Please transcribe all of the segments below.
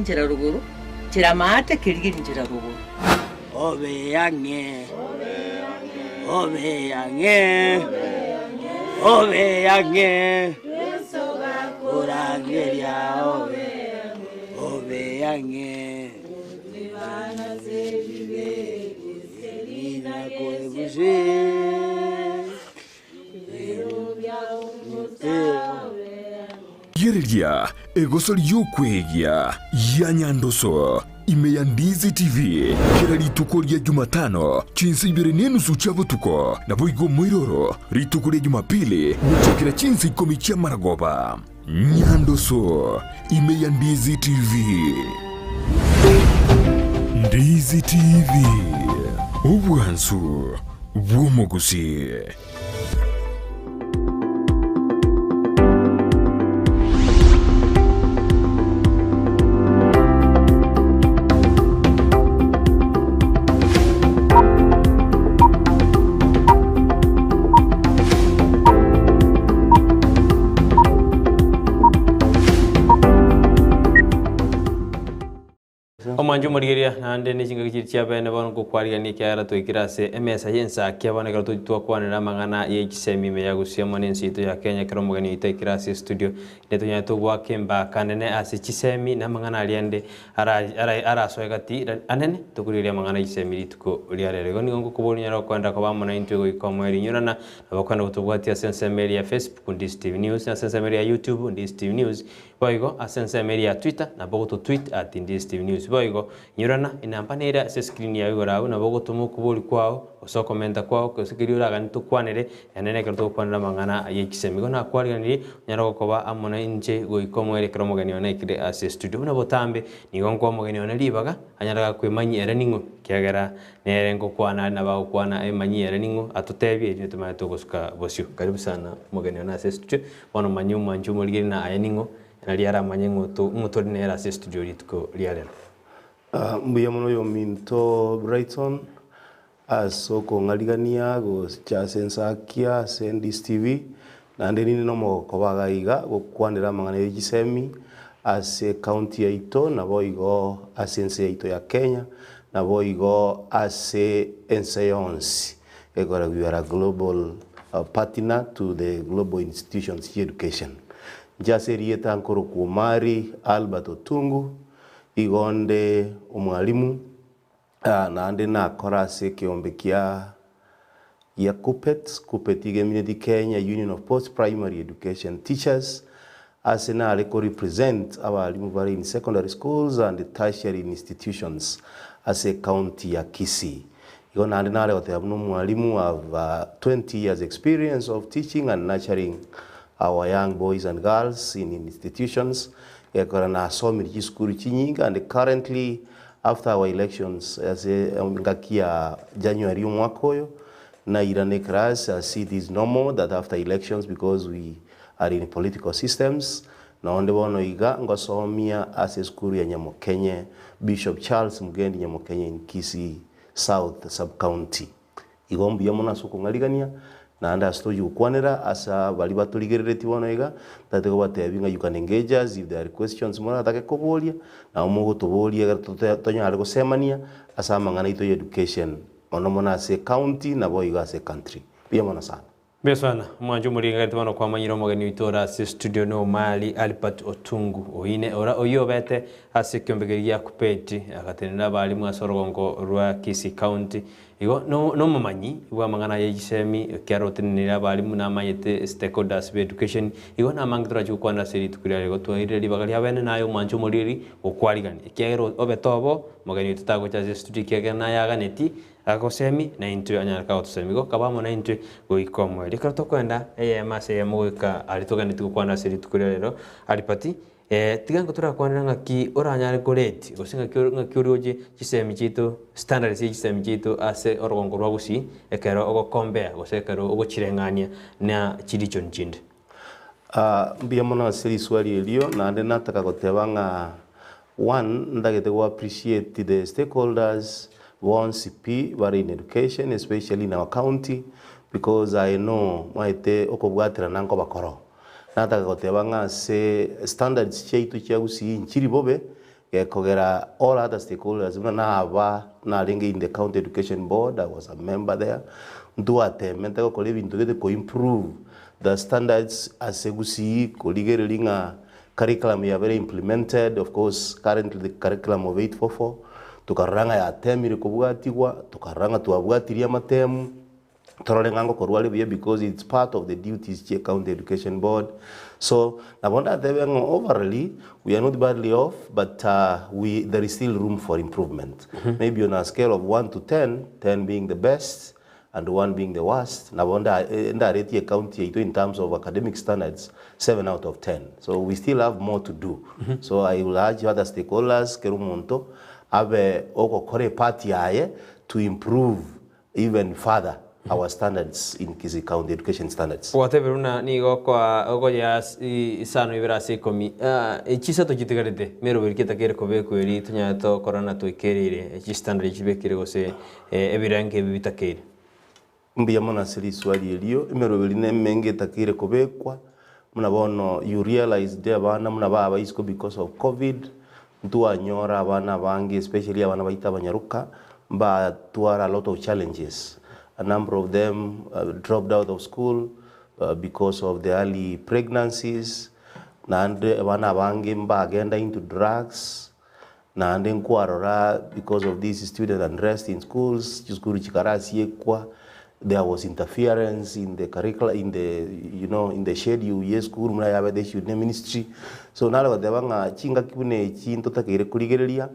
Nchera rogoro, nchera maate, kerigerie nchera rogoro. Obe ang'e, obe ang'e, obe ang'e, korangeria obe, obe ang'e. Rigereria egosori y'okwegia ya Nyandoso ime ya Ndizi TV kera rituko ria Jumatano chinsa ibere na enusu chia botuko, naboigo omoiroro rituko ria Jumapili gochakera chinsa ikomi chi'amaragoba. Nyandoso ime ya Ndizi TV. Ndizi TV, obwansu bw'omogusii. Omwancho omorigereria, naende ne chingaki chiria chia bene bono nkokwarigania ekiagera twaikire ase emesa y'ensakia bono ekero tochi twakwanera amang'ana ye chisemi ime ya Gusii amo nense yaito ya Kenya ekero omogeni oito aikire ase estudio inde tonyare togoaka embaka nene ase chisemi na amang'ana aria ande ara ara arasoe gati anene tokorigereria amang'ana ye chisemi rituko ria rero. Igo nigo ngokoboria onyare gokoenda koba amo naintwe goika omoerio inyorana nabo okogenda gotobwatia ase ensemo eria ya Facebook Ndisi TV News, ase ensemo eria ya YouTube Ndisi TV News, Boigo ase ensemo eria ya Twitter nabo ogoto tweet at ndstvnews. Boigo, inyorana enamba nere ase escreen yao igoro abwo nabo ogotoma okobori kwao gose okomenta kwao gose keria oraganie tokwanere naende nekero togokwanera amang'ana ye chisemi. Igo nakwariganirie onyare gokoba amo na inche goika omoerio ekero omogeni one aikire ase estudio. Buna botambe nigo nkoa omogeni one ribaga anyare gakwemanyia ere ning'o ekiagera nere ngokwana are nabo agokwana emanyie ere ning'o atotebie erio tomanye togosuka bosio. Karibu sana omogeni one ase estudio. Bono manya omwanchi omorigereria na aye ning'o, nario aramanye ng'o to ng'o tori nere ase estudio rituko ria rero. Mbuya mono oyominto Brighton ase okong'arigania gocha ase ensakia ase Ndisi TV, naende ninde nomogoko koba iga iga gokwanera amang'ana ye chisemi ase ecounty yaito naboigo ase ense yaito ya Kenya, naboigo ase ense yonsi. Ekora we are a global partner to the global institutions chia education. Inche ase erieta nkorokwa Omari Albert Otungu, igo onde omwalimu naende nakora ase ekeombe kia gia KUPPET, KUPPET iga emineti Kenya Union of Post Primary Education Teachers, ase nare ko represent abalimu bare in secondary schools and tertiary institutions ase ecounty ya Kisii. Igo naende nare goteba buna omwalimu have 20 years experience of teaching and nurturing our young boys and girls in institutions gekogera nasomire chisukuru chinyinge and currently after our elections ase engaki ya January omwaka oyo nairane class as it is normal that after elections because we are in political systems, na onde bono iga ngosomia ase esukuru ya Nyamokenye, Bishop Charles Mugendi Nyamokenye in Kisii South Sub-County. Igo mbuya mono ase okong'arigania, naende ase tochia gokwanera ase baria batorigereretie bono iga, ntagete kobatebia ng'a you can engage us if there are questions moratake koboria, nabo mogotoboria ekero tote tonyare gosemania ase amang'ana aito ya education, mono mono ase ecounty naboigo ase ecountry. Mbuya mono sana. Mbuya sana omwancho omorigereria bono kwamanyire omogeni oito ore ase studio no Omari Albert Otungu oine ora oyio obete ase ekiombe keria gia Kuppet agatenenera abalimu ase orogongo rwa Kisii County igo no nomomanyi bwa amang'ana aya chisemi ekiagera oteneneire abalimu namanyete stakeholders be education igo namange torachi gokwana ase rituko riaye igo twairire ribaga ria bene naye omwancho omorigereria gokwarigania ekiagera obete obo omogeni oito tagocha ase studio ekiagera naye aganetie Agosemi, na intwe anyare kagotosemi. Igo kaba amo naintwe goika omoerio. Ekero tokoenda eyemo ase eyemo goika aria toganetie gokwana ase rituko ria rero, Aripati, eh, tiga nko torakwanera ng'aki oranyare koreti, gose ng'aki ore ng'aki orioche chisemi chiaito, standards chia chisemi chiaito ase orogongo rwa Gusii, ekero ogocompare gose ekero ogochireng'ania na chiregion chinde. Mbuya mono ase riswali erio, naende nataka goteba ng'a one, ntagete go appreciate the stakeholders bonsi pi bare in education especially in our county because I know maete okobwaterana nkobakoro. Nataka goteba ng'a ase standards chiaito chia Gusii nchiri bobe. Gekogera all other stakeholders buna naba narenge in the county education board, I was a member there, ntwatemete gokora ebinto gete ko improve the standards ase Gusii korigereria ng'a curriculum yabere implemented, of course currently the curriculum of 844, tokarora ng'a yatemire kobwatigwa, tokarora ng'a twabwatirie amatemu. Torore ng'a ngokorwa are buya because it's part of the duties chie county education board. So nabo ndatebe ng'a overally we are not badly off but we there is still room for improvement. Maybe on a scale of one to ten, ten being the best and one being the worst, nabo nda ndaretie ecounty yaito in terms of academic standards seven out of ten. So we still have more to do. So I will urge other stakeholders kera omonto abe ogokora epart yaye to improve even further our standards in Kisii County education standards. Gwatebire buna nigo okoa okoyea isano ibere ase ikomi. Chisato chitigarete, meroberi ki etakeire kobekwa eri tonyare tokora na toikereire chistandard echi chibekire gose ebirengo ebi bitakeire? Mbuya mono ase riswali erio, emeroberi nemenge etakeire kobekwa, buna bono you realized abana buna baba isiko because of covid, Ntwanyora abana abange especially abana baito abanyaroka mbatwara a lot of challenges. A number of them dropped out of school because of the early pregnancies, naende abana abange mbagenda into drugs, naende nkwarora because of this student unrest in schools, chisukuru chikarasiekwa, There was interference in the curricula in the you know in the schedule ye esukuru buna yabete issued ne ministry. So nare goteba ng'a chingaki buna echi ntotakeire korigereria,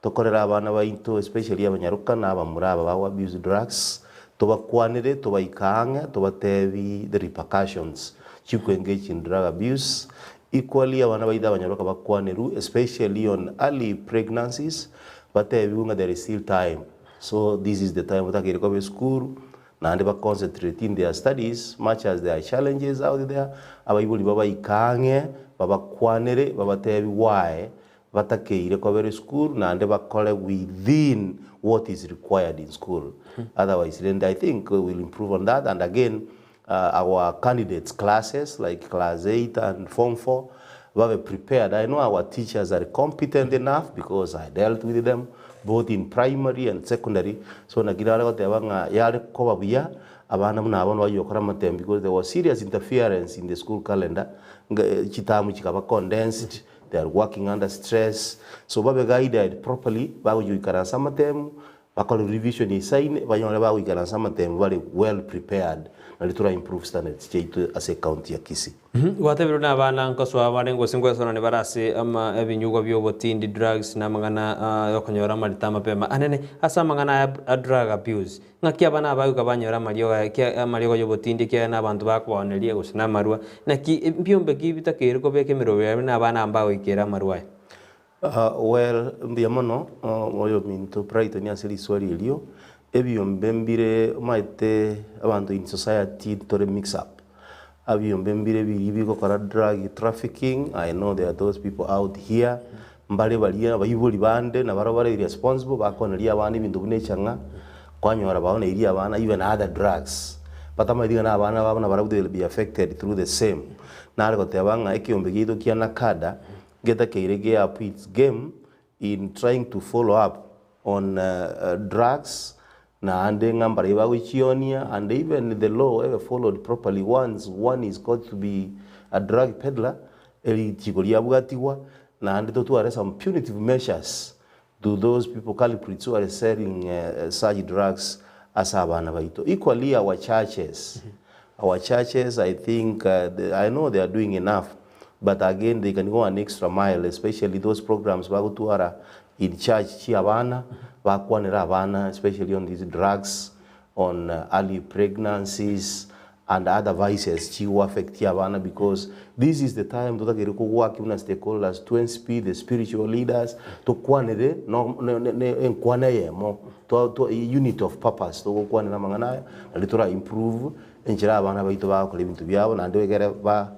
tokorere abana baito especially abanyaroka na abamura aba bago abuse drugs, tobakwanere, tobaike ang'e, tobatebi the repercussions chiko engage in drug abuse. Equally abana baito abanyaroka bakwanerwe especially on early pregnancies, batebiwe ng'a there is still time. So this is the time otakeire koba esukuru naende ba concentrate in their studies much as there are challenges out there, abaibori babaike ang'e babakwanere babatebi why batakeire kobera esukuru naende bakore within what is required in school otherwise rende I think we will improve on that and again our candidates classes like class 8 and form 4 babe prepared. I know our teachers are competent enough because I dealt with them both in primary and secondary so naki nare goteba ng'a yare koba buya abana buna aba nabo bayokora amatemo because there was serious interference in the school calendar nga chitamu chikaba condensed they are working under stress so babe guided properly bagochia goikaransa amatemo Bakore revision esaine, banyore bagoikaransa amatemo bare well prepared nario tora improve standards chiaito ase ecounty ya Kisii. Gwatebirwe nabana nkosoa bare gose ngwesoanania bare ase ama ebinyugwa bi'obotindi, drugs, na amang'ana yokonyora amarita amapema anene ase amang'ana aya a drug abuse. Ng'aki abana aba goika banyore amariogo aya ekia amariogo y'obotindi ekiagera na abanto bakobaoneria gose namarwa. Naki mbiombe ki bitakeire kobeka emerobio yaye buna abana aba mbagoikera amarwa aya? Well, mbuya mono oyominto Brighton ase riswali erio, ebiombe mbire omanyete abanto in society ntore mix up, ebiombe mbire biria bigokora drug trafficking, I know there are those people out here, mbare baria abaibori bande nabarabwo bare irresponsible bakoneria abana ebinto buna echang'a, kwanyora baoneirie abana even other drugs, batamanyeti ng'a na abana babo nabarabwo they will be affected through the same. Nare goteba ng'a ekiombe giaito kia NACADA, Getakeire ge up its game in trying to follow up on drugs naende ng'a mbaria bagochionia and even the law ebe followed properly once one is caught to be a drug peddler erichiko riabwatigwa naende totware some punitive measures to those people culprits who are selling such drugs ase abana baito. Equally our churches, our churches I think I know they are doing enough but again they can go an extra mile especially those programs bagotwara in church chia abana, bakwanera abana especially on these drugs, on early pregnancies and other vices chigo affectia abana because this is the time totakeire kogwaki buna stakeholders twensi the spiritual leaders tokwanere no ne enkwana eyemo to unit of purpose togokwanera amang'ana aya nario tora improve Enchera abana baito bagokora ebinto biabo naende egere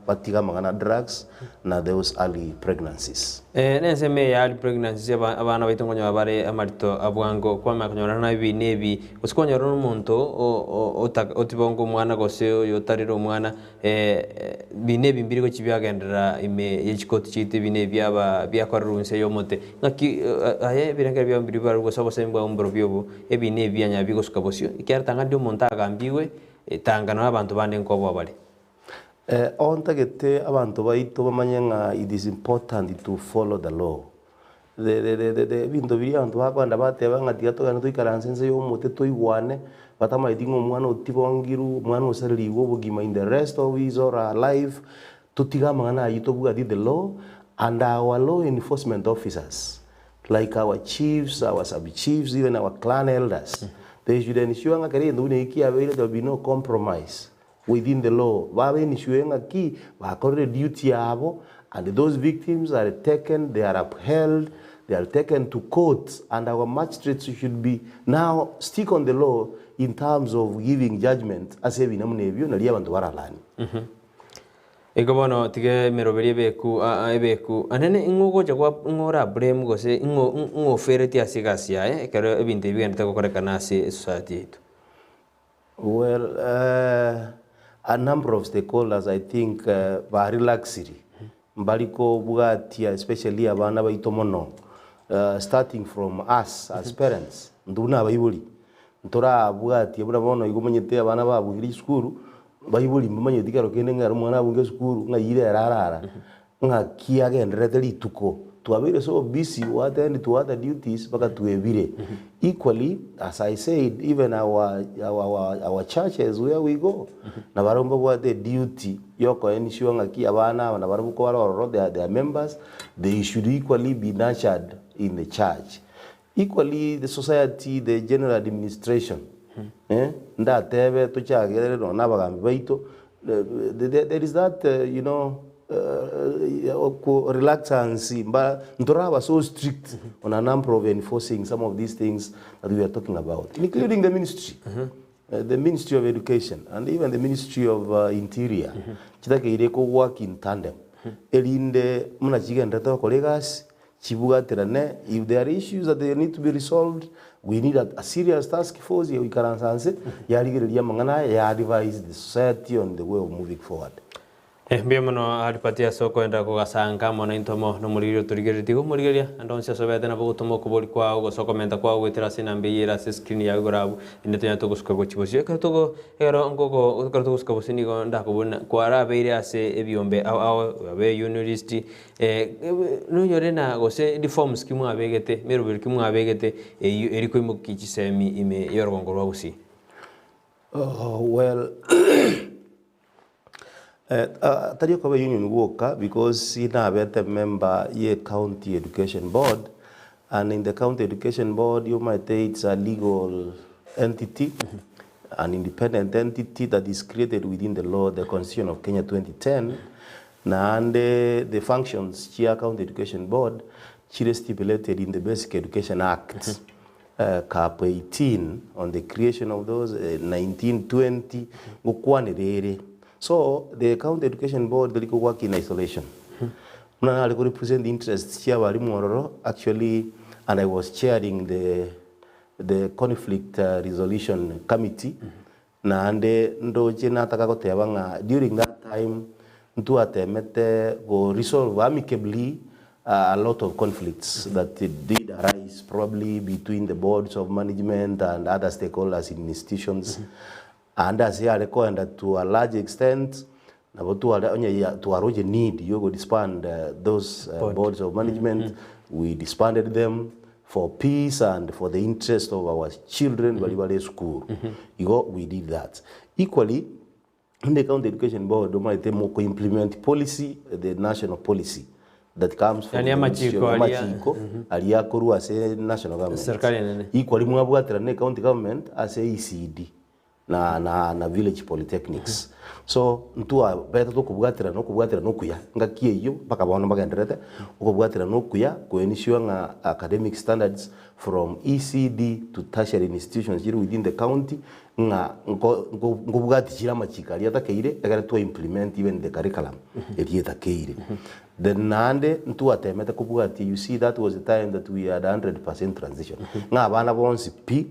batige amang'ana a drugs na those early pregnancies. Nensemo eye ya early pregnancies abana baito nkonyora bare amarito a bwango kwamanya konyora na ebi na ebi gose kwanyora omonto otibonga omwana gose oyo otarire omwana ebi na ebi mbiri gochi biagenderera ime ye chikoti chiaito ebi na ebi biaba biakorerwa inse y'omote ng'aki aye ebirengererio biao mbiri bibarwe gose obosemi bwao mborobio obo Ebi nebianya bigosuka bosio, ekiagera tanga ndi omonto agambigwe, tanga nonya abanto bande nkoboa bare. Oo ntagete abanto baito bamanye ng'a it is important to follow the law. The the the the the ebinto biria abanto bakoenda bateba ng'a tiga togende toikaranse inse ya omote toigwane, batamaeti ng'a omwana otibongirwe, omwana osarerigwe obogima in the rest of his or her life, totige amang'ana ayio tobwati the law and our law enforcement officers like our chiefs, our sub chiefs, even our clan elders, they should ensure ng'a kera egento buna eki kiabeire there will be no compromise within the law. Babe ensure ng'a ki bakorire duty yabo and those victims are taken, they are upheld, they are taken to court and our magistrates should be now stick on the law in terms of giving judgment ase ebina buna ebio nario abanto baralani. Igo bono tiga emeroberio ebeku aa ebeku anene ing'o ogocha gwa ing'o ora blame gose ing'o ing'o ofereti ase egasi yaye ekero ebinto ebi bigenderete gokorekana ase esociety yaito? Well a number of stakeholders I think ba relaxiri mbari kobwatia especially abana baito mono starting from us as parents intwe buna abaibori ntorabwatie buna bono igo omanyete abana babugire chisukuru Baibori mbamanyeti kero kende ng'a ere omwana abunge esukuru, ng'ai ere arara, ng'aki agendererete rituko. Twabeire so busy we attend to other duties mpaka twebire. Equally, as I said, even our, our, our, our churches where we go, nabarabwo mbabwate eduty ya okoensure ng'aki abana aba nabarabwo kobare ororo, they are, they are members, they should equally be nurtured in the church. Equally the society, the general administration, eh, ndatebe tochagere nonya na abagambi baito, there is that you know reluctance mba ntoraba so strict on a number of enforcing some of these things that we are talking about, including the ministry. The ministry of education and even the ministry of interior chitakeire ko work in tandem erinde buna chigenderete gokora egasi Chibwaterane, if there are issues that they need to be resolved, we need a serious task force ya goikaransa nse, yarigereria amang'ana aya, ya advise the society on the way of moving forward. Mbuya mono Albert ase okoenda kogasanka amo naintwe amo nomorigereria otorigereretie. Igo omorigereria ande onsi ase obete nabo ogotoma okobori kwao gose okomenta kwao goetera ase enamba eyio ere ase escreen yao igoro abwo inde tonyare togosuka gochia bosio. Ekero togo ekero ngogo ekero togosuka bosio nigo ndakobori ng'a kwarabeire ase ebiombe ao ao abe unionist Nonyore na gose reforms ki mwabegete, meroberi ki mwabegete eyio eri koimokia chisemi ime y'orogongo rwa Gusii? Well, tari okoba union gwoka because nabete member ye county education board and in the county education board omanyete it's a legal entity, an independent entity that is created within the law, the constitution of Kenya 2010. Naende the functions chia County Education Board chire stipulated in the Basic Education Act, Cap 18 on the creation of those 1920 ngokwanera ere. So the County Education Board teri ko work in isolation. Buna nare ko represent interests chia abalimu ororo actually and I was chairing the the conflict resolution committee Naende ndoche nataka goteba ng'a during that time ntwatemete go resolve amicably a lot of conflicts that did arise probably between the boards of management and other stakeholders in institutions. Ande ase yare koenda to a large extent nabo tware onye twaroche need yo go disband those boards of management, we disbanded them for peace and for the interest of our children baria bare esukuru. Igo we did that. Equally, onde county education board omanyete moko implement policy, the national policy that comes from Yani the ministry of amachiko aria. amachiko aria akorwa ase national government. Serikali enene. Equally mwabwaterana ne county government ase ECD. Na na na village polytechnics. So ntwabete tokobwaterana okobwaterana okuya ngaki eyio mpaka bono mbagendererete, okobwaterana okuya ko ensure ng'a academic standards from ECD to tertiary institutions chire within the county ng'a nko nko nkobwati chire amachiko aria atakeire ekere twa implement even the curriculum eria etakeire. Then naende ntwatemete kobwatia you see that was the time that we had 100% transition ng'a abana bonsi pi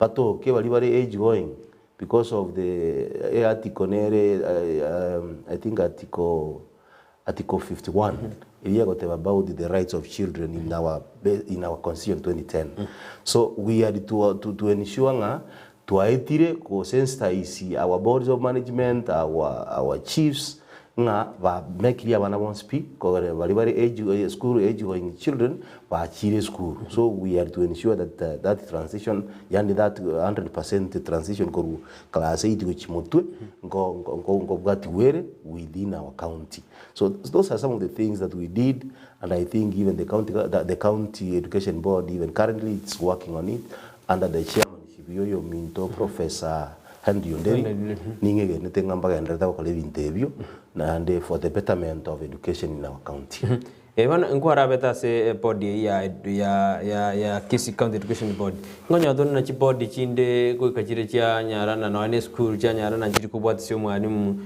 Batoke baria bare age going because of the article nere I think article article 51 eria egoteba about the rights of children in our in our constitution 2010 so we had to to to ensure ng'a twaetire ko sensitize our boards of management our our chiefs Ng'a bamekirie abana bonsi pi, kogera baria bare age school age going children bachiire esukuru. So we are to ensure that that transition yaani that 100% transition korwa class eight gochia motwe nko nko nkobwatiwa ere within our county. So those are some of the things that we did and I think even the county the county education board even currently it's working on it under the chairmanship ya oyominto Professor Henry Onderi, ning'egenete ng'a mbagendererete gokora ebinto ebio, naende for the betterment of education in our county. Eh, bono nkwarabete ase eboard eyio ya ya ya ya Kisii County Education Board. Nkonyora tore na chiboard chinde goika chire chianyarana nonya na esukuru chianyarana nchiri kobwatisia omwalimu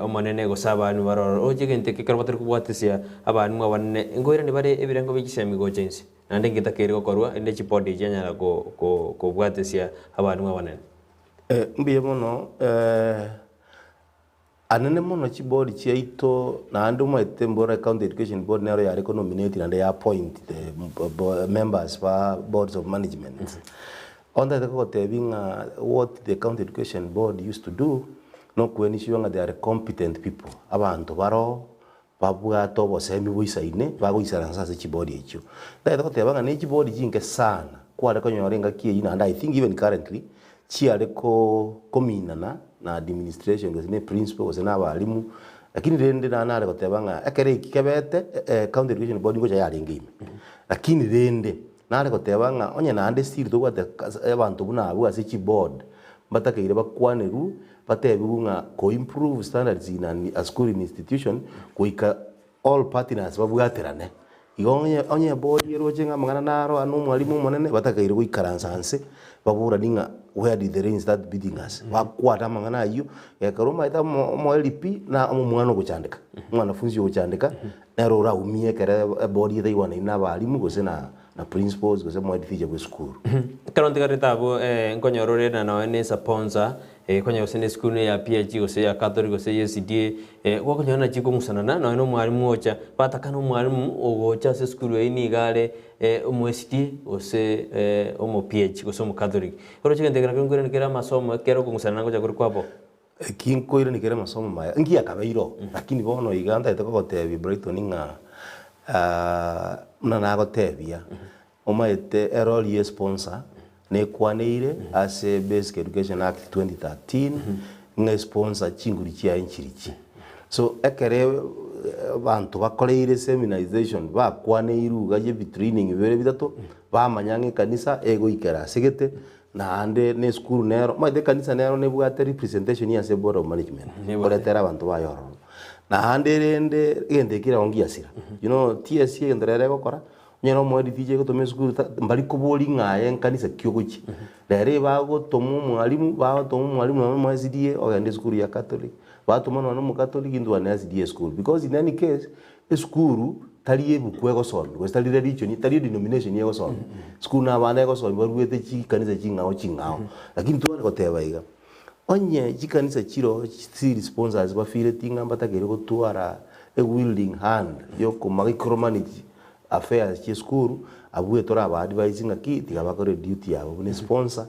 omonene gose abalimu bare ororo. Roche egento eke ekero batari kobwatisia abalimu abanene, nkoirani bare ebirengo bia chisemi gocha inse, naende ngetakeire gokorwa erinde chiboard echi chianyara ko ko kobwatisia abalimu abanene. Mbuya mono, anene mono chiboard chiaito naende omanyete mbora County Education Board nero yare ko nominate naende ya appoint the members ba boards of management. Bono ntagete kogotebia ng'a what the County Education Board used to do, nokoenisure ng'a they are competent people, abanto baroo babwate obosemi boisaine bagoisaransa ase chibodi echio. Ntagete goteba ng'a ne chibodi chinke sana kware konyora engaki eyio naende I think even currently chiare ko kominana na administration gose ne principal gose na abalimu lakini rende nare nare goteba ng'a ekero eki kebete county education board ngocha yarenge ime. Lakini rende nare goteba ng'a onye naende still tobwate abanto buna abwo ase chiboard mbatakeire bakwanerwe Batebigwe ng'a ko improve standards in an a school institution goika all partners babwaterane. Igo onye onye eboard eroche ng'a amang'ana naro aa na omwalimu omonene batakeire goikaransa nse baborani ng'a where did the rain start beating us? Bakwate amang'ana ayio, ekero omanyete omo omoeri pi na omwana ogochandeka, omwanafunzi ogochandeka nere oraumie ekere eboard etaigwanaini na abalimu gose na na principals gose omo head teacher bwa esukuru. Ekero ntigarete abwo nkonyora ore na nonya ne esaponsa konya gose ne esukuru ne ya PAG gose ya Catholic gose ya SDA gwakonyora nachi kong'usanana nonya na omwalimu ocha batakana omwalimu ogocha ase esukuru eyio nigo are omo SDA gose omo PAG gose omo Catholic. Oroche egento eke nakio nkoirani kere amasomo ekero okong'usanana ngocha kore kwabo. Eki nkoirani kere amasomo maya, ngiakabeire oo, lakini bono iga ntagete kogotebia Brighton ng'a buna nagotebia, Omaete erori ye sponsor nekwaneire ase Basic Education Act 2013 ng'a esponsor chinguru chiaye nchirichi. So ekere abanto bakoreire seminarization bakwaneirwe iga ye ebitraining bibere bitato, bamanya ng'a ekanisa egoikera ase gete naende na esukuru nero, omanyete ekanisa nero nebwate representation ase board of management, koretera abanto baye ororo. Naende rende egento ekio nabo ngiasira, you know TSC egento rero egokora, Onye nomoerio ticha egotoma esukuru ta mbari kobori ng'a aye nkanisa ki ogochia. Rero ebagotoma omwalimu, bagotoma omwalimu nonye omo SDA ogende esukuru ya Catholic, batoma nonye omokatoliki intwe one SDA school because in any case, esukuru tari ebuku egosomia gose tari religion tari edenomination egosomia, esukuru na abana egosomia baruete chikanisa ching'ao ching'ao. Lakini tware goteba iga, onye chikanisa chiroo chiri sponsors bafeeleti ng'a mbatakeire gotwara ewilling hand ya okomicromanage Affairs chi'esukuru, abwo tore aba advise ng'aki tiga bakore eduty yabo buna esponsor,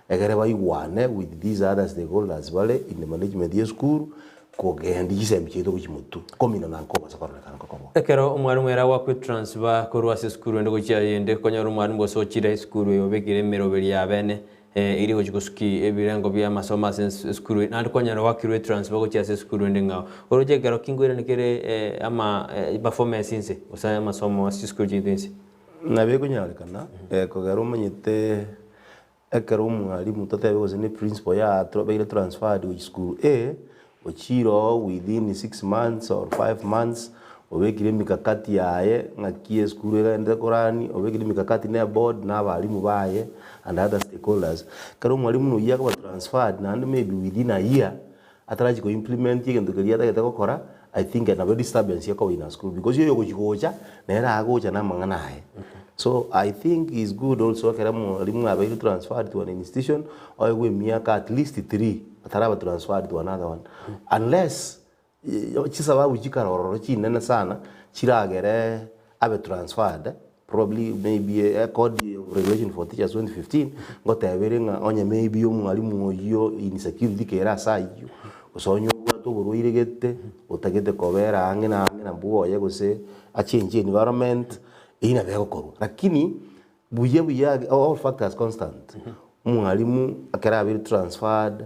egere baigwane with these other stakeholders bare in the management y'esukuru, kogendia chisemi chiaito gochia motwe, komina na nkobasa kororekana nkokoboa. Ekero omwalimu ere agwakwe transfer korwa ase esukuru ende gochia eyende, konyora omwalimu gose ochire esukuru eye obekire emeroberi ya bene, Erio gochia gosukia ebirengo bi'amasomo ase esukuru eye, naende kwanyora gwakirwe etransfer gochia ase esukuru ende ng'ao. Oroche ekero ki nkoirana kere ama performance inse, gose amasomo ase chisukuru chiaito inse. Nabo ekonyarekana, kogera omanyete. Ekero omwalimu totebe gose ne principal ya abeire transferred gochia school A, ochire oo within 6 months or 5 months, obekire emikakati yaye ng'aki esukuru egenderete korani, obekire emikakati na eboard na abalimu baye and other stakeholders. Ekero omwalimu buna oyio akoba transferred naende maybe within a year, atarachia ko implement egento keria atagete gokora, I think nabo disturbance ekoba in a school because oyo ogochia gocha, nere agocha na amang'ana aye. So I think is good also ekero mwalimu abeire transferred to an institution, oegwe emiaka at least 3 ataraba transferred to another one, unless chisababu chikarororo chinene sana chiragere abe transferred. Probably maybe a code of regulation for teachers 2015 ngotebere ng'a onye maybe omwalimu oyio insecurity kere ase ayio, gose onye obwate oborwaire gete, otagete kobera ang'e na ang'e na mbwoye gose achange environment, eyio nabo egokorwa. Lakini buya buya all factors constant, omwalimu ekero abeire transferred,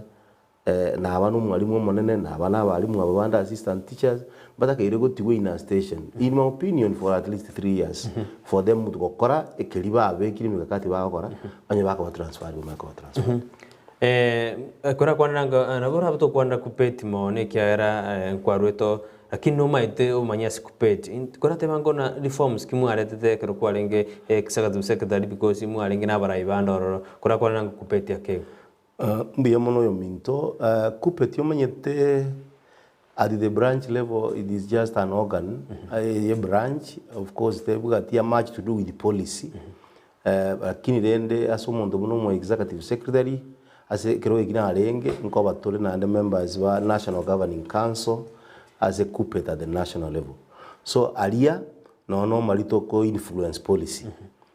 naba na omwalimu omonene, naba na abalimu aba bande assistant teachers, batakeire gotigwa in a station, in my opinion for at least 3 years for them gokora ekeri babekire emikakati bagokora, onye bakoba transferred bamanye koba transferred. Korakwanera nga nabo orabe tokwanera KUPPET mono ekiagera nkwarwete oo, lakini nomaete omanye ase KUPPET. Korateba ngona reforms ki mwaretete ekero kwarenge executive secretary because mwarenge na abarai bande ororo, korakwanera nga KUPPET ake igo. Mbuya mono oyominto. KUPPET omanyete at the branch level it is just an organ ye branch, of course tebwati much to do with policy, lakini rende ase omonto buna omo executive secretary ase ekero eki narenge nkoba tore naende members ba National Governing Council ase KUPPET at the national level. So aria nonya normally toko influence policy.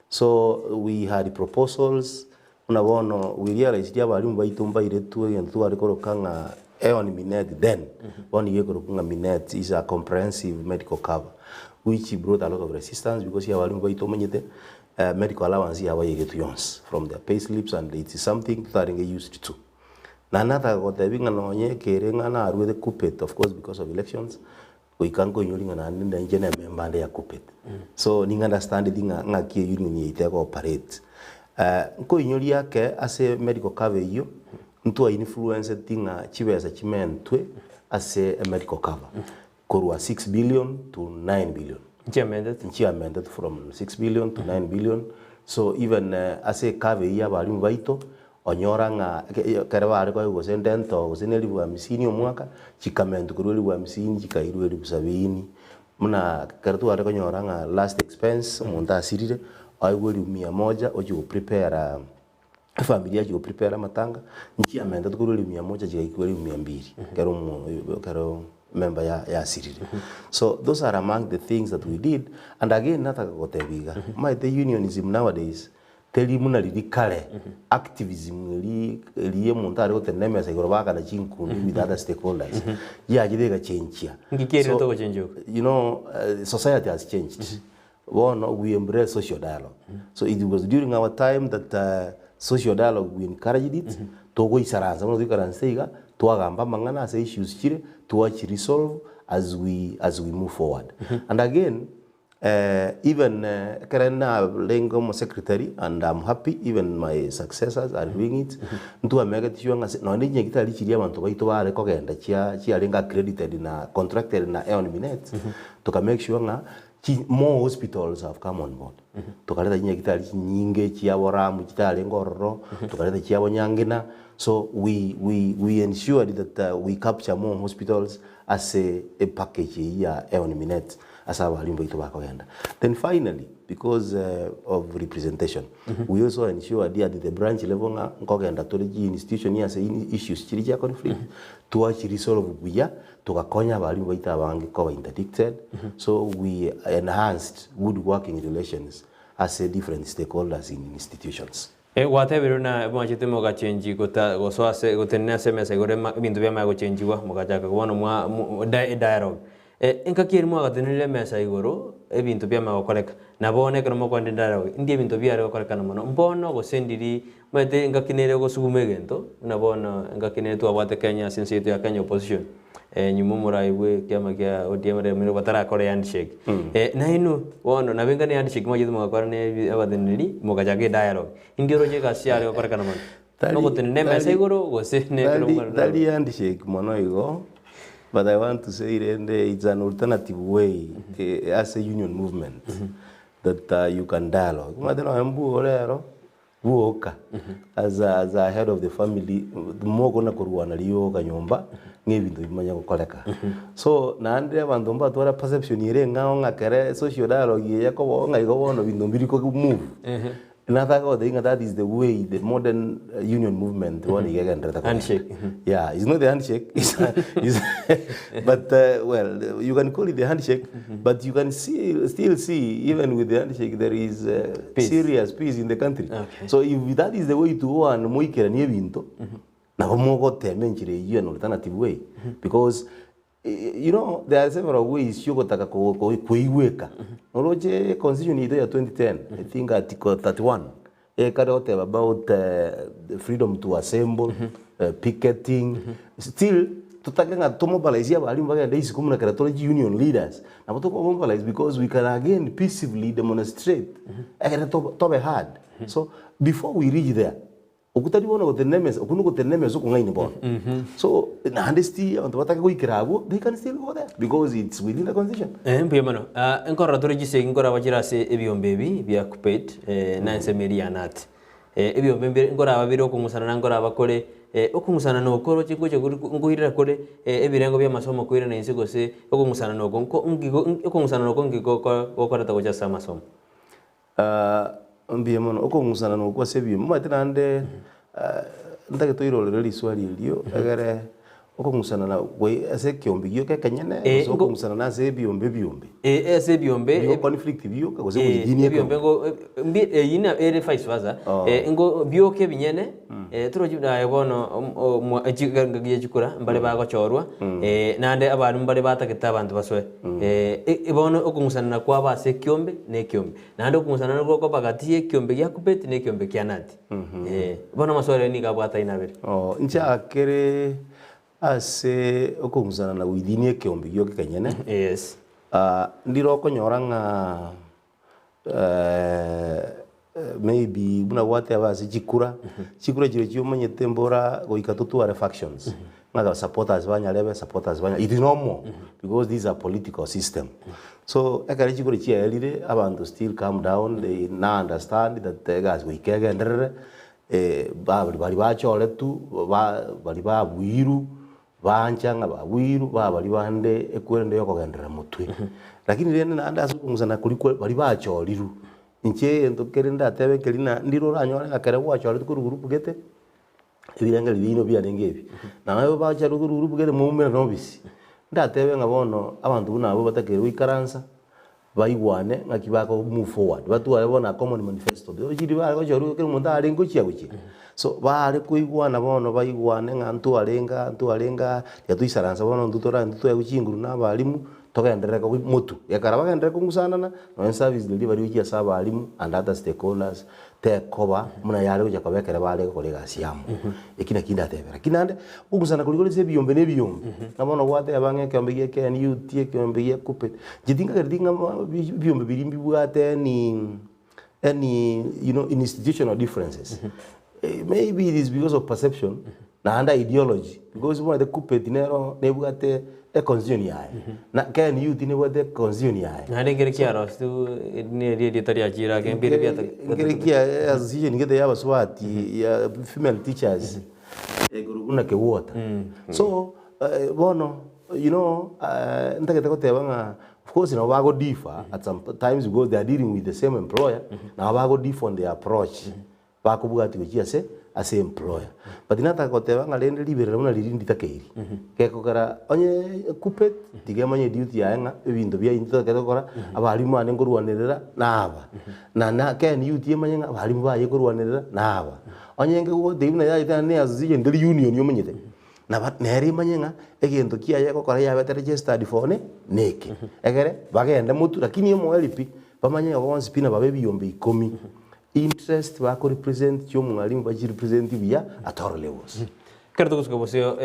So we had proposals buna bono we realized abalimu baito mbairetwe egento tware koroka ng'a Aon Minet then, bono iga ekorokwa ng'a Minet is a comprehensive medical cover which brought a lot of resistance because abalimu baito omanyete medical allowance yabo yairetwe yonsi from their pay slips and it is something totarenge used to. Naende nataka gotebi ng'a nonye ekere ng'a narwete KUPPET of course because of elections, goika nkoinyori ng'a naende nainche na emember ande ya KUPPET. So ning understandeti ng'a ng'aki eunion yaito ego operate. Nkoinyoria ake ase medical cover eyio, ntwa influenceti ng'a chibesa chimentwe ase emedical cover korwa 6 billion to 9 billion. Nchiamentete? Nchiamentete from 6 billion to 9 billion. So even ase ecover eyio ya abalimu baito, onyora ng'a ekero bare koegwa gose dental gose na elifu hamsini omwaka, chikamentwa korwa elifu hamsini chikairwa elifu sabini. Buna ekero tware konyora ng'a last expense omonto asirire, aegwe elifu mia moja ochia goprepare efamiri yachia goprepare amatanga, nchiamentete korwa elifu mia moja chigaikwa elifu mia mbili, ekero omo ekero member yasirire. So those are among the things that we did, and again nataka gotebia iga, omanyete unionism nowadays, teri buna riria kare, activism eri eria omonto are gotenena emesa igoro baakana chinkundi with other stakeholders, yachire egachenchia. Nki kierete So, ogochenchia oko? Society has changed. Bono we embrace social dialogue. So it was during our time that social dialogue we encouraged it, togoisaransa bono toikaranse iga, twagamba amang'ana ase issues chire, twachi resolve as we move forward. And again, even ekere narenge omosecretary and I'm happy even my successors are doing it, ntwamegeti sure ng'a ase nonye chinyagitari chiria abanto baito bare kogenda chia chiarenge accredited na contracted na Aon Minet, toka make sure ng'a chi more hospitals have come on board. Tokareta chinyagitari chinyinge chiabo Ramu chitarenge ororo, tokareta chiabo Nyangina, so we ensured that we capture more hospitals ase epackage eyio ya Aon Minet ase abalimu baito bakogenda. Then finally, because of representation, we also ensured at the branch level ng'a nkogenda tore chi institution ase issues chiri chia conflict, twachi resolve buya, togakonya abalimu baito abange koba interdicted, so we enhanced good working relations ase different stakeholders in institutions. Gwatebirwe na mwachete mogachenji gota gosoa ase gotenena ase emesa igoro ebinto biamanya gochenjiwa mogachaka bono mwa dialogue. Engaki eria mwagatenenire emesa igoro ebinto biamanya gokoreka, na bono ekero mokoenda dialogue ndi ebinto biare gokorekana mono mbono gose ndiri omanyete engaki nere ogosuguma egento buna bono engaki nere twabwate Kenya ase ense yaito ya Kenya opposition. Nyuma omorai bwe ekiama kia ODM Raila Amolo batarakora ehandshake. Nainwe bono nabo enga ne handshake mwachete mogakora na abateneneri mogachaka edialogue. Indi oroche egasi yare gokorekana mono? Tari- Nogotenena emesa tari- igoro gose ne ekero Tari, mwarora? tari handshake mono igo, but I want to say rende it's an alternative way eh, ase union movement that uh, you can dialogue. Omanyete nonya mbuo rero, bwoka as a, as a head of the family mokona korwana rioka nyomba ng'a ebinto bimanye gokoreka. So naende abanto mbatware perception ere eng'ao ng'a kere social dialogue eye ekoba ng'a igo bono binto mbiri ko move. Nataka gotebia ng'a that is the way the modern union movement bono iga egenderete kogenda. Handshake. Yeah, it's not the handshake, it's, it's but uh, well, you can call it the handshake, but you can see, still see, even with the handshake, there is uh, Peace. serious peace in the country. Okay. So if that is the way to go and moikeranie ebinto, nabo mogotema enchera eyio an alternative way, because eh, you know, there are several ways chiogotaka ko- ko- koigweka. Oroche constitution yaito ya 2010, I think article 31, ekare goteba about the freedom to assemble, picketing, still totake ng'a tomobilize abalimu bagende isiko buna kera tore chi-union leaders, nabo tokomobilize because we can again peacefully demonstrate ekere tobe tobe heard. So before we reach there, Okwo tari bono gotenena emesa, okwo nogotenena emesa okong'aini bono. So, naende still abanto batake goikera abwo, they can still go there because it's within the constitution. Eh, mbuya mono. Ah, nkorora tore chisegi nkoraba chire ase ebiombe ebi bia KUPPET eh, na ensemo eria ya KNUT. Eh, ebiombe mbire nkoraba bire okong'usana na nkoraba kore eh, okong'usana na oko oroche ngocha kori nkoirera kore eh, ebirengo bia amasomo koirana inse gose okong'usana na oko nko ngigo okong'usana na oko nki goko gokoreta gocha ase amasomo. Mbuya mono, okong'usana nokwo ase ebioma. Omanyete naende ntagete oirorere riswali erio egere okong'usana na gwe ase ekeombe gioka ekenyene Eh, gose ngo- okong'usana na ase ebiombe ebiombe. Eh, ase ebiombe Nigo conflict bioka gose Eh, within ebiombe ekeombe. ngo eh, mbi eyio na ere vice versa Oh. Eh, ngo bioka ebinyene eh, torochi buna aye bono om- omwa echi engaki ya chikura mbare bagochorwa eh, naende abarimu mbare batagete abanto basoe Eh, e- bono okong'usanana kwabo ase ekiombe na ekiombe. Naende okong'usanana gokoba gati y'ekiombe gia Kupeti na ekiombe kia Nati. Eh, bono amaswali aye nigo abwataine abere. Oh, nchakere ase okong'usanana within ekeombe gioka ekenyene. Yes. Ah, ndire okonyora ng'a maybe buna gwateba ase chikura, chikura chirochio omanyete mbora goika totware factions, ng'a supporters ba Nyarebe, supporters ba Nya, it is normal because this is a political system. So ekero chikura chiaerire, abanto still calm down, they now understand that egasi goika egenderere, ba baria bachoretwe, ba baria babuirwe, Bancha ng'a babuirwe, babaria bande ekwerende y'okogenderera motwe. Lakini rende naende ase okong'usana koria kwa baria bachorirwe, inche egento kere ndatebe nkeri ng'a ndire oranyore ng'a ekero gwachoretwe korwa group gete, ebirengererio biaino biarenge ebi. Naye bachoretwe korwa group gete mwaumerana obisi, ndatebe ng'a bono abanto buna abwo batakeire goikaransa, baigwane ng'aki bako move forward, batware bono a common manifesto. Because chiri bare gochorwa kera omonto arenge gochia gochia. So bare koigwana bono baigwane ng'a ntwarenge aa ntwarenge aa, tiga toisaransa bono intwe tore intwe twaegwa chinguru na abalimu, togenderere ko motwe. Gekara bagenderere kong'usanana, nonye service riria baria gochia ase abalimu and other stakeholders, tekoba buna yare gocha koba ekere bare gokora egasi amo. Eki naki ndatebe. Lakini naende, okong'usana koria kore ase ebiombe na ebiombe, ng'a bono gwateba ng'a ekeombe gia KNUT, ekeombe gia KUPPET, inche tinkagereti ng'a bo ebiombe biria mbibwate any any you know institutional differences. Maybe it is because of perception, naende ideology, because omanyete KUPPET nero nebwate econstitution yaye, na KNUT nebwate econstitution yaye. Naende nkere kiarosiwu neri erieta riachire ake mbire biata Nkere kia association gete ya abasubati ya female teachers ekorokwa buna Kewota. So bono you know ntagete goteba ng'a of course nabo bago differ at some times because they are dealing with the same employer, nabo bago differ on their approach. Bakobwatia gochia ase ase employer. But nataka goteba ng'a rende riberera buna riria nditakeiri. Gekogera onye KUPPET tiga emanye eduty yaye ng'a ebinto bia intwe totagete gokora, abalimu bane nkorwanerera naba. Na na KNUT emanye ng'a abalimu baye korwanerera naba. Onye nkegotebia buna yachete naende ne association teri union omanyete, naba nere emanye ng'a egento kiaye egokora yabete registered for ne neke. Egere bagende motwe lakini omoerio pi, bamanye ng'a bonsi pi nababe ebiombe ikomi. Interest bako represent chia omwalimu bachi represent buya at all levels. Ekero togosuka bosio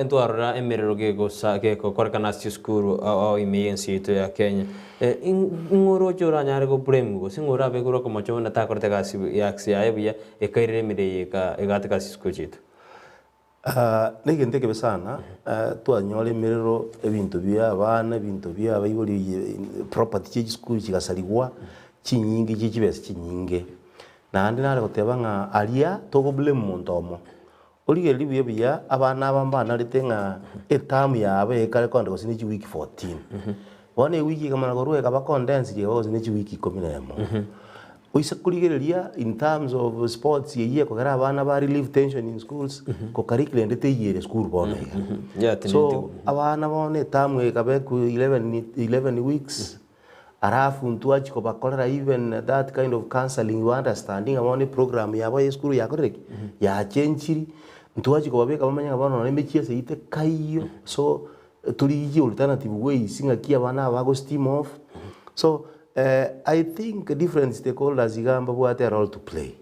ntwarora emerero gegosa gegokorekana ase chisukuru ao ao ime y'ense yaito ya Kenya. Ing'o oroche oranyare go blame gose ing'o orabe igoro okomocha buna takorete egasi egasi yaye buya ekairera emerero eye eka egateka ase chisukuru chiaito? Negento ekebe sana, twanyora emerero ebinto bia abana, ebinto bia abaibori, property chia chisukuru chigasarigwa, chinyinge chie chibesa chinyinge. Naende nare goteba ng'a aria togo blame monto omo, origereria buya buya abana aba mbanarete ng'a eterm yabo ekare kogenda gose ne chiweek 14. Bono ewiki ekamana korwa ekaba condensed ekaba gose ne chiweek ikomi na emo. Oise korigereria in terms of sports eyio ekogera abana ba relieve tension in schools, ko curriculum ende teiyo ere school bono iga. So abana bono eterm ekaba eku 11 11 weeks. Alafu ntwachia kobakorera even that kind of counselling you understand ng'a bono eprogram yabo ya esukuru yakorire ki? Yachenchiri, ntwachia kobabeka bamanye ng'a bono nonye emechieso eyio tekaiyo, so torigie alternative ways ng'aki abana aba bago steam off. So I think different stakeholders iga mbabwate a role to play.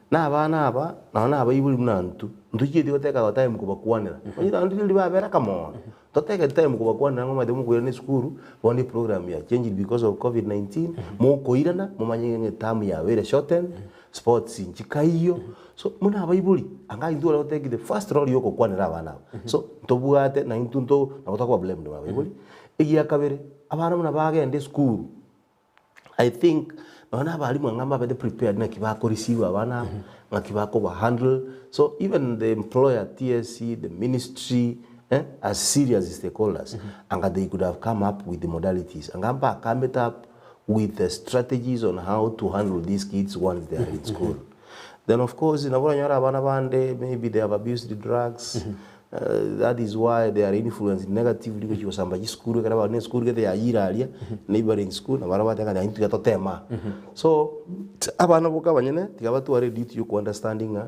Na abana aba, nonya na abaibori buna intwe, ntochieti goteka our time kobakwanera. Onye naende riria babera kamono, toteke time kobakwanera ng'a omanyete mokoirana esukuru, bono eprogram ya changed because of covid 19, mokoirana momanye ng'a eterm yabeire shortened, sports nchikaiyo, so buna abaibori, anga intwe ore gotake the first role ya okokwanera abana aba. So ntobwate na intwe nto nabo tokoba blamed buna abaibori. Egia kabere, abana buna bagenda esukuru, I think nonya na abalimu ang'e mbabete prepared naki bako receive abana aba, ng'aki bakoba handle, so even the employer TSC, the ministry eh, as serious stakeholders, anga they could have come up with the modalities, anga mbakamete up with the strategies on how to handle these kids once they are in school. Then of course nabo oranyore abana bande maybe they have abused drugs, That is why they are influenced negatively gochia gosamba chisukuru ekero bare na esukuru gete yayire aria neighboring school nabo barabwo bateba ng'a intwe tiga totema. So abana boka abanyene tiga batware eduty ya oku understanding ng'a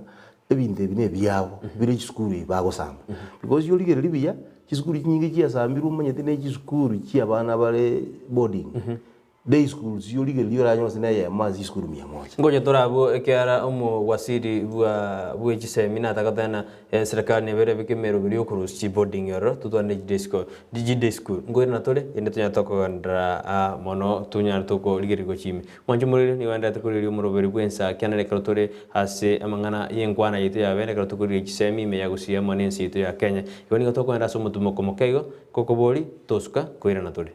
ebinto ebi na ebiabo bire chisukuru ebi bagosamba. Because origereria buya chisukuru chinyinge chiasambirwe omanyete ne chisukuru chia abana bare boarding. Day schools origereria oranyore gose neyemo ase chisukuru mia moja. Ngocha tore abwo ekiagera omowasiri bwa bwe chisemi natagoteba ng'a eserekari nebe erebeke emeroberi yokorusia chiboarding ororo totware ne chiday school chiday school. Nkoirana tore erinde tonyare tokogenderera aa mono tonyare tokorigereria gochia ime. Mwanche morere nigo aendererete korigereria omoroberi bw'ensa kianda ekero tore ase amang'ana y'enkwana yaito ya bene ekero tokorigereria chisemi ime ya gusii amo na ense yaito ya Kenya. Igo nigo tokogenda ase omotumo omoke igo, gokobori tosuka koirana tore.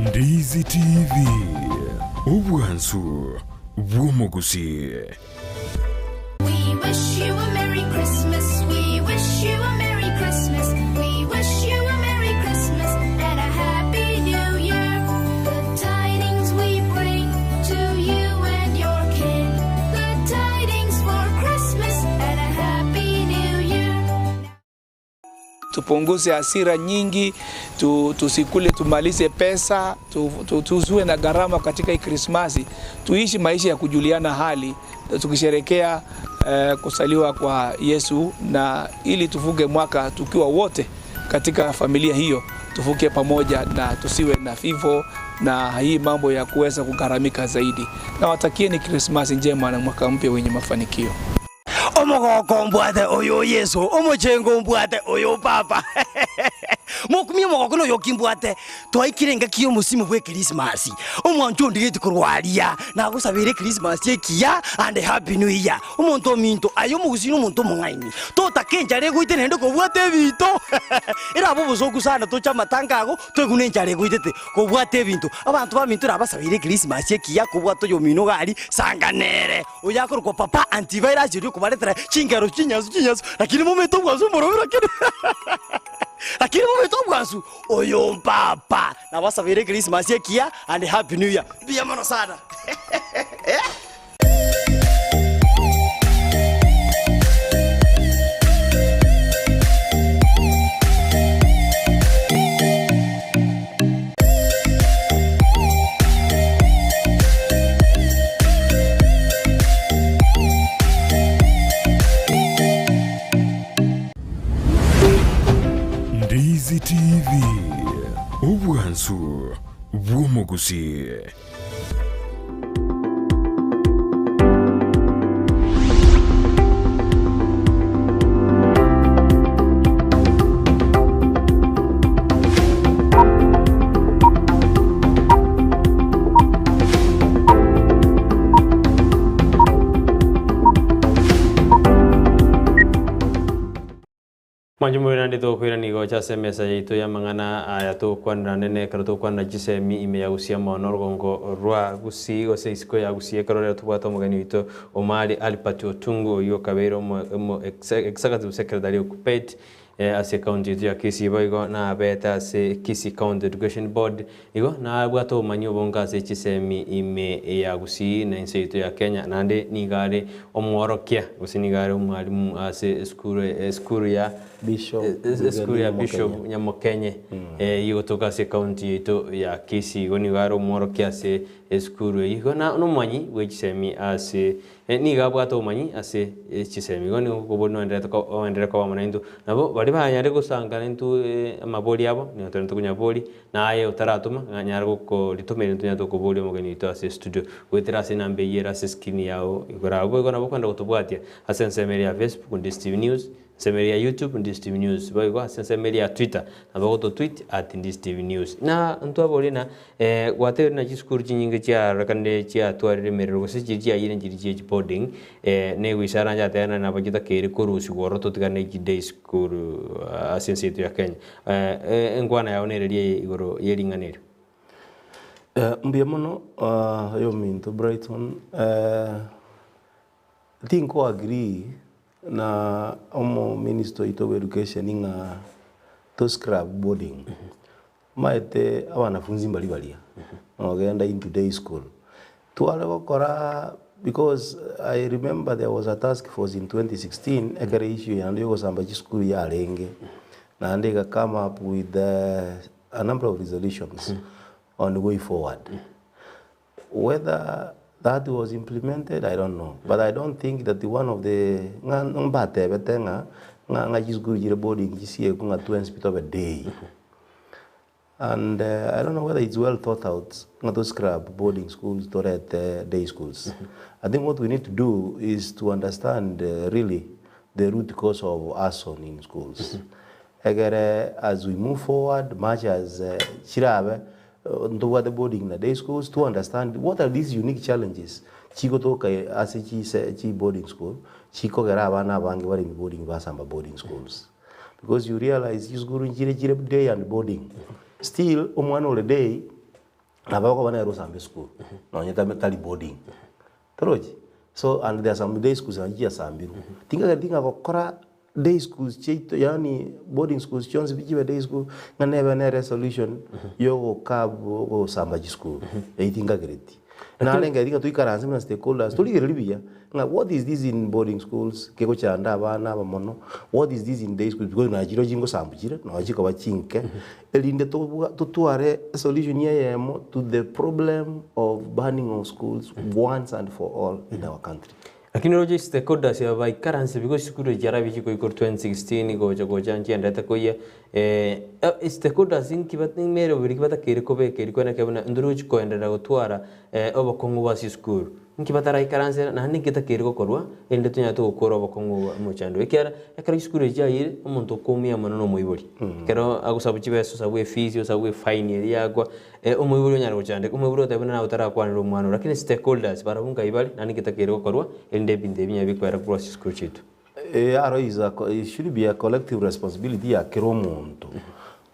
Ndizi TV, obwansu bw'omogusii. We wish you a Merry Christmas. We wish you a Merry Christmas. We wish you a Merry Christmas and a Happy New Year. Good tidings we bring to you and your kin. Good tidings for Christmas and a Happy New Year. Tupunguze hasira nyingi tu, tusikule tumalize pesa tu, tu, tusiwe na gharama katika hii Krismasi. Tuishi maisha ya kujuliana hali tukisherekea eh, kusaliwa kwa Yesu, na ili tuvuke mwaka tukiwa wote katika familia hiyo, tuvuke pamoja na tusiwe na vifo na hii mambo ya kuweza kugharamika zaidi. Nawatakieni Krismasi njema na mwaka mpya wenye mafanikio. Omogoko ombwate oyo Yeso, omochengo ombwate oyo Papa. Mokumia omogoko noyo ki mbwate, twaikire engaki y'omosimo bw'Ekrisimasi. Omwancho ondigeti korwa aria, nagosabeire Ekrisimasi ekiya and happy new year. Omonto ominto, aye omogusii nomonto omong'aini, totaka enchara egoite naende kobwata ebinto. Erabe obosoku sana toche amatanga ago, toigwe nenchara egoitete kobwata ebinto. Abanto baminto nabasabeire Ekrisimasi ekiya kobwata oyomino iga aria, sanga nere. Oyo akorokwa Papa Antivirus oria okobaretera chingero chinyansu chinyansu, lakini momete obwansu omorobio lakini lakini momete obwansu oyo mpapa. Nabasabeire Christmas ekiya and happy new year. Mbuya mono sana. Ndizi TV, obwansu bw'omogusii. Mwanche more naende tokoirana gocha ase emesa yaito y'amang'ana aya togokwanera nene ekero togokwanera chisemi ime ya Gusii amo norugongo rwa Gusii gose isiko ya Gusii ekero rero tobwate omogeni oito Omari Albert Otungu oyio okabeire omo omo executive secretary o KUPPET ase ecounty yaito ya Kisii boigo nabete ase Kisii County Education Board igo nabwate obomanyi obonge ase chisemi ime ya Gusii na ense yaito ya Kenya naende nigo are omworokia gose nigo are omwalimu ase esukuru esukuru ya Bishop esukuru ya Brigadier Bishop Nyamokenye. Nyamokenye eyio egotoka ase ecounty yaito ya Kisii igo nigo are omworokia ase esukuru eyio igo na nomomanyi bwe chisemi ase Nigo abwate obomanyi ase chisemi. Igo nigo okobori noenderete oenderere koba amo naintwe. Nabo baria banyare gosanga naintwe amabori abo, nigo torente konyaboria, na aye otaratoma, ng'a nyare gokoritomera intwe tonyare tokoboria omogeni oito ase estudio, goetera ase enamba eyio ere ase escreen yao igoro abwo. Boigo nabo okogenda gotobwatia ase ensemo eria ya Facebook, Ndisi TV News, ensemo eria ya YouTube, Ndisi TV News, boigo ase ensemo eria ya Twitter, nabo ogototweet at Ndisi TV News. Na ntwaborie na Gwatebirie ng'a chisukuru chinyinge chiarorekanire chiatwarire emerero gose chiria chiayire nchiria chie chiboarding, na egoisara inche ateba ng'a nabo chitakeire korusigwa ororo totigane ne chiday school ase ense yaito ya Kenya. Enkwana yao nereria eye igoro ye ring'ana erio? Mbuya mono oyominto Brighton, tinko agree na omo minister oito bwa education ng'a to scrap boarding. Omanyete abanafunzi mbari baria nogenda into day school tware gokora because I remember there was a task force in 2016 ekero issue yande yogosamba chisukuru yarenge naende ega come up with a number of resolutions on way forward. Whether that was implemented I don't know but I don't think that one of the ng'a mbatebete ng'a ng'a ng'a chisukuru chire boarding chisiekwe ng'a twensi pi tobe day. And I don't know whether it's well thought out ng'a to scrap boarding schools torete day schools. I think what we need to do is to understand really the root cause of arson in schools. Egere as we move forward much as chirabe Ntobwate boarding na day schools to understand what are these unique challenges chigotoka ase chise chi boarding school chikogera abana abange bare in boarding basamba boarding schools because you realize chisukuru nchire chire day and boarding still omwana ore day nabo akoba nere osamba esukuru nonye tari boarding Torochi? So and there are some day schools nachi chiasambirwe. Tingageti ng'a gokora day schools chiaito yaani boarding schools chionsi pi chibe day school ng'a nebe nere esolution yogoka ogosamba chisukuru. Eyio tingagereti. Narengereria ng'a toikaranse buna stakeholders torigereria buya ng'a what is this in boarding schools kegochanda abana aba mono, what is this in day schools because nachirochio chingosambwa chire nonya chikoba chinke. Erinde tobwa totware esolution eyemo to the problem of burning of schools once and for all in our country. Lakini oroche stakeholders aba baikaranse because chisukuru echi chiarabia chikoikwa 2016 gocha gocha nchiendete koyia stakeholders nki ba meroberi ki batakeire kobeka eri kweneka buna ntorochi koenderera gotwara obokong'u bwa ase esukuru. Nki bataraikaransera, naende nki getakeire gokorwa, erinde tonyare togokora obokong'u obo omochando. Ekiagera ekero chisukuru echi chiayire, omonto okoumia mono nomoibori. Ekero agosabwa chibesa, osabwe efees, osabwe efine eria yakwa, omoibori onyare gochandeka. Omoibori ogoteba buna naye otarakwanera omwana oo. Lakini stakeholders barabwo nkai bare, naende nki getakeire gokorwa, erinde ebinto ebi binyare bikoera korwa ase chisukuru chiaito. Aro is a it should be a collective responsibility ya kera omonto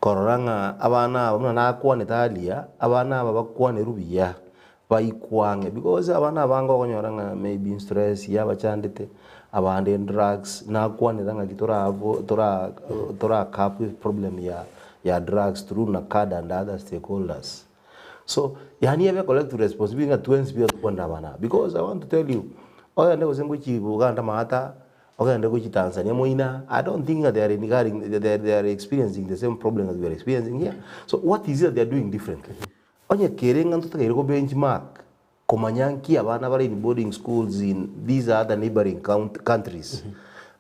korora ng'a abana aba buna nakwanete aria, abana aba bakwanerwe buya. Baikwa ang'e because abana abange okonyora ng'a maybe stress yabachandete, abande drugs, nakwanera ng'aki torabo tora tora curb problem ya ya drugs through NACADA and other stakeholders. So, yaani ebe collective responsibility ng'a twensi buya tokwanere abana aba because I want to tell you, ogende gose ngochia Uganda maata, ogende gochia Tanzania moina, I don't think ng'a they are regarding they they are experiencing the same problem that we are experiencing here. So what is it that they are doing differently? Onye kere ng'a ntotakeire ko benchmark komanya nki abana bare in boarding schools in these other neighboring countries.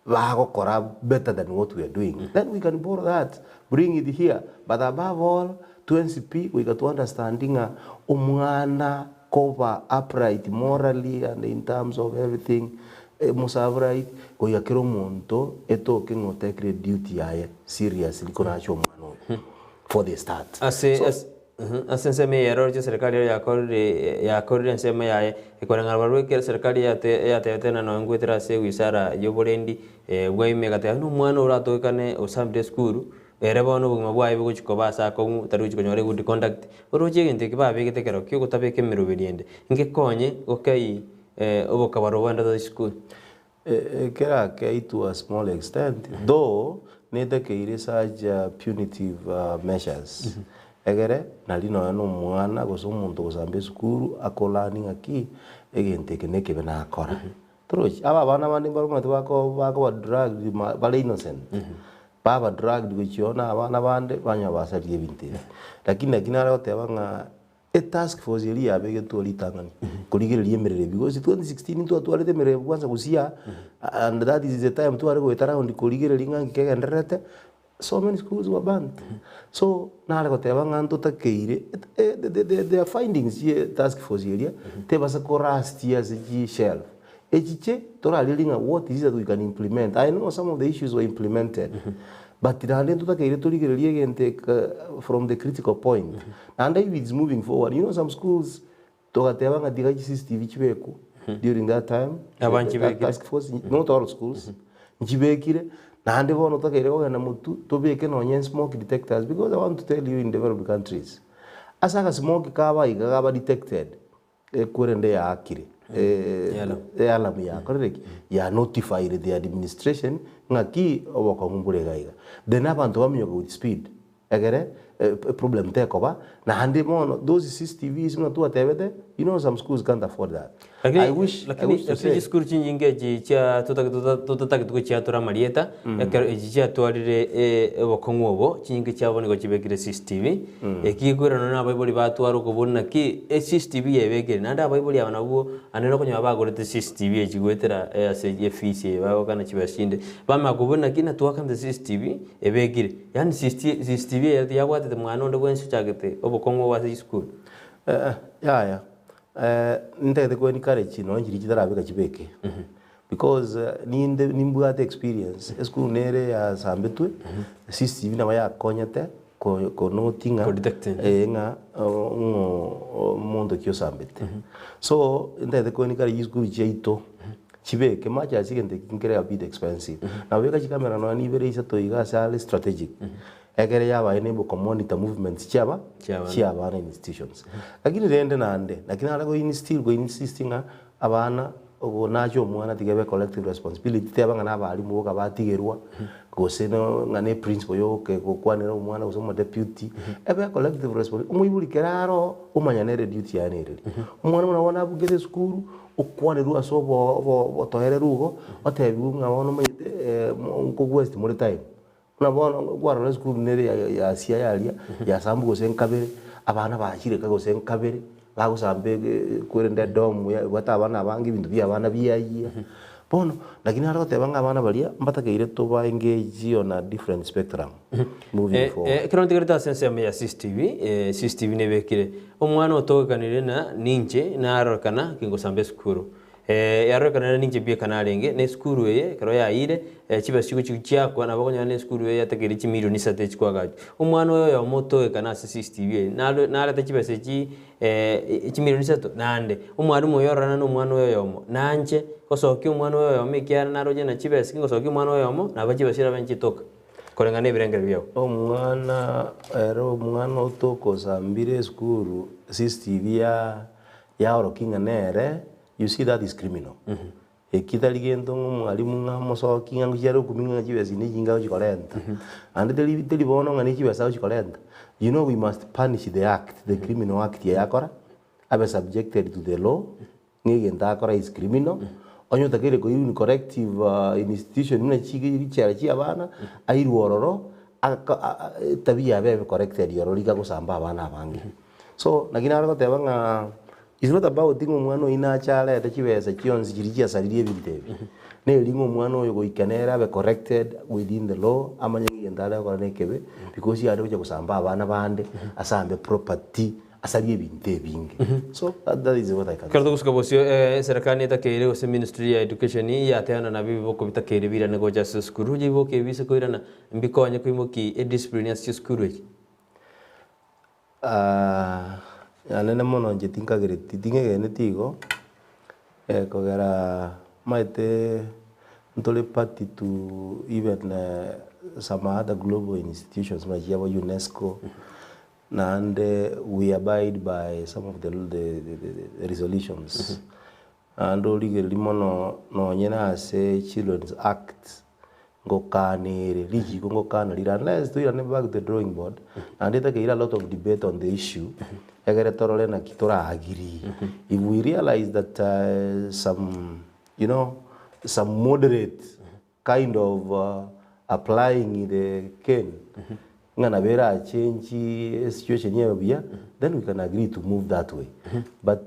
Bagokora better than what we are doing then we can borrow that bring it here but above all twensi pi goika to understand ng'a omwana koba upright morally and in terms of everything mosabe right goika kera omonto etoke ng'a otekire duty yaye seriously korache omwana oyo for the start. Ase So. ase ase ensemo eye ero roche serikali ero yakorire yakorire ensemo yaye, ekoreng'ana barabwo ekero serikali eyate eyatebete ng'a nonye ngoetera ase ewizara ya oborendi bwa ime egateba buna omwana oratogekane osambire esukuru, ere bono obogima bwaye bogochi koba ase akong'u tari gochi konyora egood conduct, oroche egento eke babegete ekero ki ogotabeka emeroberi ende, ngekonye gokei obokabaro bwaendete esukuru. Ekerake to a small extent though netakeire such punitive measures egere nari nonya na omwana gose omonto ogosamba esukuru ako learn ng'aki egento eke nekebe nakora. Torochi aba abana bande mbare omanyete bako bakoba drugged bare innocent baba drugged gochia oo na abana bande banyora basaririe ebinto ebi. Lakini naki nare goteba ng'a Etask force eria yabegetwe ritang'ani korigereria emerero ebi because 2016 ntwatwarete emerero ebi kwanza gosiaa and that is the time tware goeta round korigereria ng'a nki kegendererete, so many schools were burnt. So nare goteba ng'a ntotakeire their findings chie task force eria tebasa korastia ase chishelf, echiche torarigererie ng'a what is it that we can implement. I know some of the issues were implemented but naende ntotakeire torigererie egento eke from the critical point. Naende if it's moving forward, you know some schools togateba ng'a tiga chi CCTV chibekwe during that time, Aba that nchibekire. task force, not all schools, nchibekire, naende bono totakeire kogenda motwe tobeke nonye smoke detectors because I want to tell you in developed countries, ase agasmoke kaba iga kaba detected, Ekwerende yaakire, ealamu yakorire ki? Ya notified the administration ng'aki obokong'u mbore iga iga. Then abanto baminyoka with speed egere eproblem tekoba, naende bono those CCTVs buna twatebete, you know some schools can't afford that. I wish, I Lakini wish to lakini say. chisukuru chinyinge echi chia totagete totatagete gochiatora amarieta, ekero echi chiatwarire obokong'u obo, chinyinge chiabo nigo chibekire CCTV. Eki gekoirana na abaibori batware okobori naki eCCTV yebekire naende abaibori aba nabwo ande nokonyora bagorete CCTV echi goetera ase efees eye bagokana chibesa chinde, bamanya kobori naki natwakanete CCTV ebekire. Yaani CCTV eye tiyabwatete mwana onde bwensi ochagete obokong'u obo ase chisukuru. Yaya, ntagete ko encourage nonye chiria chitarabeka chibeke. Because ninde nimbwate experience, esukuru nere yasambetwe, CCTV nabo yakonyete ko konoti ng'a Kodetect. eh ng'a ng'o omonto ki osambete. So ntagete ko encourage chisukuru chiaito, chibeke much as egento eki nkere a bit expensive. Nabo beka chikamera nonya na ibere isato iga ase are strategic, ekere yabaye nabo komonitor movements chiaba Chiabana. chiabana in institutions. Lakini rende naende, naki nare go instill go insist ng'a abana Obonache omwana tiga ebe collective responsibility teba ng'a nabarimu boka batigerwa gose no ng'a ne principal yoka egokwanera omwana gose omodeputy, ebe collective responsibility. Omoibori kera aro omanya nere duty yaye nereri. Omwana buna bono abugete esukuru, okwanerwe ase obo obo obotoereru igo, otebiwe ng'a bono omanyete nkogwesti more time. Buna bono kwarora esukuru nere ya ya Siaya aria, yasambwa gose nkabere, abana bachire eka gose nkabere, bagosamba ege kwerende edomu ebwate abana abange ebinto bia abana biayia. Bono, lakini nare goteba ng'a abana baria mbatakeire toba engage on a different spectrum moving forward. Ekero ntigarete ase ensemo ya CCTV, CCTV nebekire, omwana otogekanire na ninche narorekana kingosamba esukuru. Yarorekana ere ninche bieka narenge, na esukuru eye ekero yayiire, chibesa chigochi chiakwa, nabo okonyora na esukuru eye yatakeire chimilioni isato echi koagachwa. Omwana oyo oyomo otoekane ase CCTV eye, naro narete chibesa echi chimilioni isato, naende omwalimu oyo ororane na omwana oyo oyomo, nanche gosokia omwana oyo oyomo ekiagera naroche na chibesa kingosokia omwana oyo oyomo, nabo chibesa chirabe nchitoka, koreng'ana na ebirengererio biago. Omwana ere omwana otokosambire esukuru, CCTV ya Yaorokia ng'a nere, you see that is criminal. Eki tari gento ng'a omwalimu ng'a omosoki ng'a ngochia are okumia ng'a chibesa inde chinga agochi korenta. Naende teri teri bono ng'a ne chibesa agochi korenta. You know we must punish the act, the criminal act eye akora, abe subjected to the law, ng'a egento akora is criminal, onye otakeire koirwa in corrective institution buna chige chichera chia abana, airwe ororo, aka etabia yabe ebe corrected ororo riga gosamba abana abange. So, naki nare goteba ng'a It's not about ng'a omwana oyio nache arete chibesa chionsi chiria chiasaririe ebinto ebi, neri ng'a omwana oyo goika nere abe corrected within the law, amanye ng'a egento are gokora nekebe, because yare gocha gosamba abana bande, asambe property, asarie ebinto ebinge. So that that is what I can Ekero say. togosuka bosio, eserekari netakeire gose ministry ya education yateana nabio ebiboko bitakeire birane gocha ase esukuru. Onye ebiboko ebi bise koirana, mbikonye koimokia ediscipline ase chisukuru echi. Anene mono inche tinkagereti, ting'egeneti igo, kogera maete ntore party to even some other global institutions buna chiabo UNESCO, naende we abide by some of the the resolutions. Naende origererie mono nonye nase Children's Act ngokana ere, richiko ngokana rire unless toirane back to the drawing board, naende etakeire a lot of debate on the issue, egere torore naki tora agree. If we realize that some you know some moderate kind of applying the cane ng'a nabo erachange esituation eye buya, then we can agree to move that way. But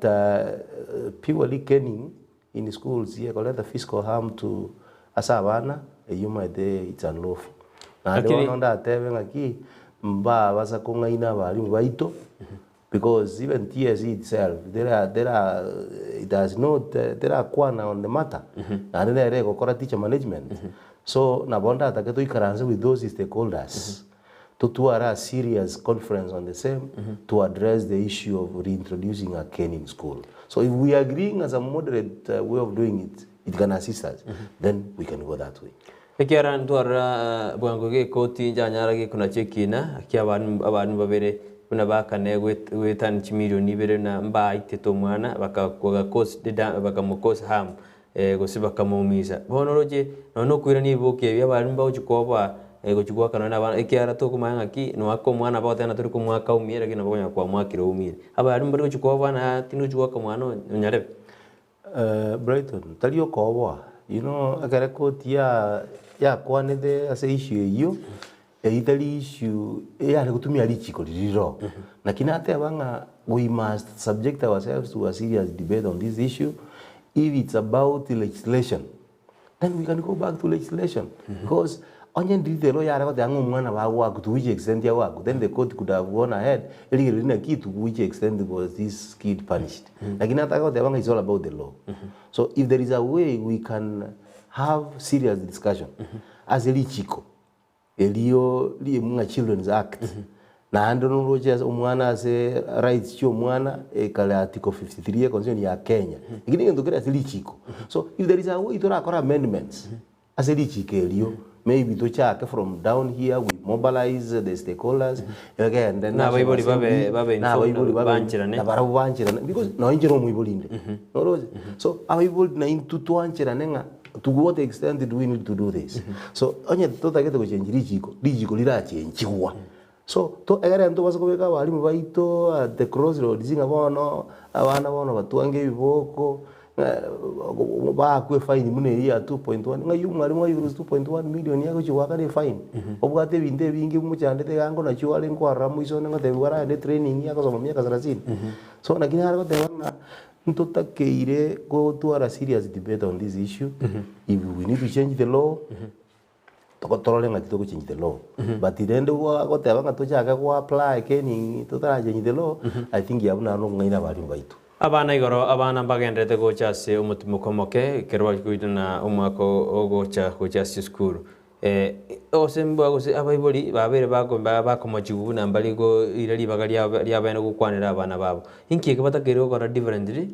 purely caning in schools ekoreta physical harm to ase abana, eyio omanyete it's unlawful. Naende Lakini- bono ndatebe ng'aki, mbabasa kong'aina abalimu baito, Because even TSC itself tera tera it has not terakwana on the matter naende nere egokora teacher management so nabo ndatake toikaranse with those stakeholders totware a serious conference on the same to address the issue of reintroducing a cane in school. So if we agreeing as a moderate way of doing it, it can assist us then we can go that way. Ekiagera ntwarora bwango gekoti njanyara gekonacha ekina kia abalimu babere buna bakane goetania chimilioni ibere na mbaitete omwana bakamo cause harm gose bakamoumisa. Bono oroche nonya nokoirania ebiboki ebi abalimu bagochia koboa gochia goaka nonya na abana ekiagera tokomanya ng'aki noaka omwana bagoteba ng'a tori komoaka aumie lakini nabo okonyora kwamoakire oumire. Abalimu mbari gochia koboa na tindi gochia goaka omwana onyarebe. Brighton, tari okoboa, you know ekere koti ya yakwanete ase issue eyio, eyio tari issue eyare gotumia richiko riria riroo. Naki nateba ng'a we must subject ourselves to a serious debate on this issue, if it's about legislation, Then we can go back to legislation because onye ndiri ero yare goteba ng'a omwana bagoakwa to which extent agoakwa then the court could have gone ahead erigererie naki to which extent was this kid punished. Lakini nataka goteba ng'a it's all about the law. So if there is a way we can have serious discussion ase richiko Erio ri'Mng'a Children's Act, naende noroche ase omwana ase rights chi'omwana ekare article 53 ye constitution ya Kenya. Eki negento kere ase richiko. So if there is a way torakore amendments ase richiko erio, maybe tochake from down here we mobilize the stakeholders, egende Na abaibori National babe- Assembly, babe na abaibori informed, babe bancherane. na barabwo bancherane because nonye inche nomoibori inde, noroche? So abaibori naintwe twancherane ng'a To what extent do we need to do this? So onye totagete gochenji richiko, richiko rirachenchigwa. So to egere ntobase kobeka abalimu baito at the crossroads ng'a bono abana bono batwange ebiboko ng'a baakwe efaini buna eyio ya 2.1 ng'ai omwalimu aigure 2.1 million agochia goakana efaini? Obwate ebinto ebinge bimochandete iga nachio are nkwarora moiso onde ngotebiwa aragende etraining agosoma miaka thelathini. So naki nare goteba ng'a Ntotakeire gotwara serious debate on this issue, if we need to change the law, toko torore ng'aki togo change the law. But rende gwa goteba ng'a tochake go apply caning totara change the law, I think abwo naro nobong'aini abalimu baito. Abana igoro, abana mbagendererete gocha ase omotimoko omoke, ekero bachia koirana omwaka ogocha gocha ase chisukuru. Gose mbwa gose abaibori babeire bako bakomochigwa buna mbari koira ribaga riabo riabene gokwanera abana babo. Inki eke batakeire gokora differently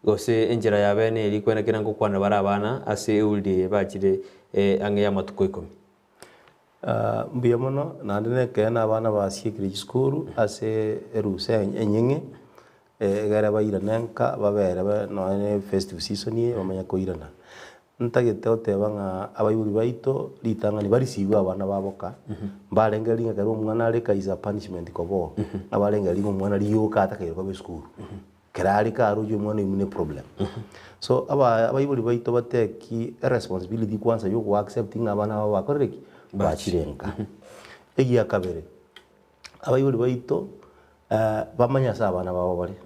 gose enchera yabene eria kwene kera ngokwanera bare abana ase eholiday eye bachire ang'e y'amatuko ikomi? Mbuya mono, naende nekeene abana basiekire chisukuru ase erusa enyeng'e, egere bairane nka babere nonye ne festive season eye bamanye koirana. Ntagete goteba ng'a abaibori baito ritang'ani barisibwe abana babo ka, mbarengereria ng'a ekero omwana are ka is a punishment koba oo, ng'a barengereria ng'a omwana rioka atakaire koba esukuru. Ekero are ka aroche omwana oyio ne problem. So aba abaibori baito bateki eresponsibility kwanza ya ogo accept ng'a abana babo bakorire ki? Bachire nka. Egia kabere, abaibori baito bamanye ase abana babo bare,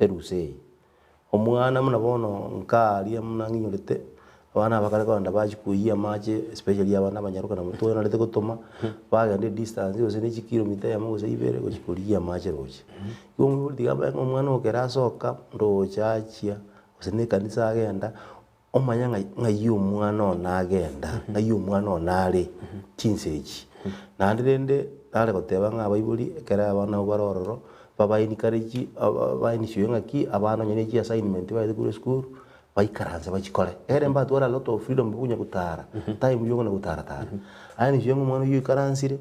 erusa eye. Omwana buna bono nkaria buna ng'inyorete, abana aba bakare kogenda bachia koiyia amache especially abana abanyaroka na motwe onarete gotoma, bagenda edistance gose ne chikilomita eyemo gose ibere gochia korigia amache roche. Igo omoibori tiga amanye ng'a omwana oyo ekero asoka ndoche achia, gose na ekanisa agenda, omanye ng'a ng'ai omwana one agenda, ng'ai omwana one are chinsa echi. Naende rende, nare goteba ng'a abaibori ekero abana abwo bare ororo, baba encourage baeniswe ng'aki abana onye ne chiassignment baete korwa esukuru, baikaranse bachikore. Ekere mbatware a lot of freedom bokonya gotara, time yokona gotaratara. Aye ng'a omwana oywo oikaransire,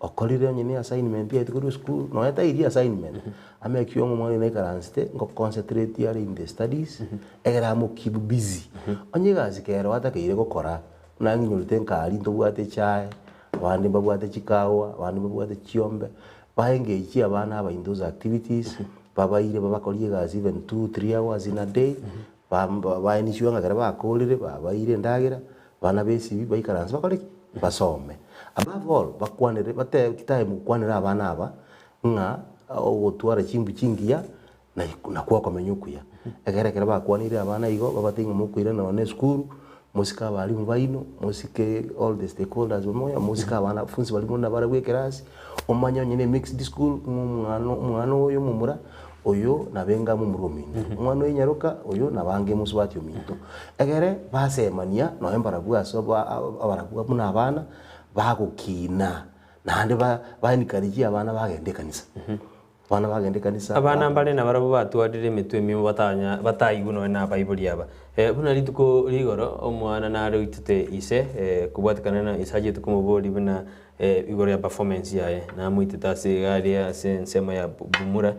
okorire onye ne assignment yaetwe korwa esukuru, nonya tairia assignment, amake sure ng'a omwana oywo naikaransete, ngo concentrate are in the studies, ekere amo keep busy. Onye egasi kero atakeire gokora, buna ng'inyorete nkaaria ntobwate echae, abande mbabwate chikawa, abande mbabwate chiombe, ba engage abana aba in those activities, babaire babakorie egasi even two, three hours in a day, ba ba ensure ng'a ekero bakorire, babaire endagera, abana besibi baikaranse bakore ki? Basome. Above all, bakwanere batebe time gokwanera abana aba, ng'a ogotwara chimbu chingiya, na nakwo okomenya okuya. Ekero ekero bakwanire abana igo, babatebie ng'a mokoirana nonye na esukuru, mosike abalimu baino, mosike all the stakeholders bamoyo, mosike abana funsi baria buna barabwo ekerasi, omanye onye na emixed school, ng'a omwana omwana oyo omomura, oyo nabe enga momura ominto, omwana oyo enyaroka, oyo nabo ange mosubati ominto. Egere basemania nonye mbarabwo ase abarabwo buna abana, bagokina, naende ba ba encourage abana bagenda ekanisa. Abana bagenda ekanisa. Abana mbare nabarabwo batwarire emetwe emiomo batanya bataigwe nonya na abaibori aba. Buna rituko rigoro omwana nare oitete ise kobwatekana na ise achete komoboria buna igoro ya performance yaye namoitete ase egari ase ensemo ya bumura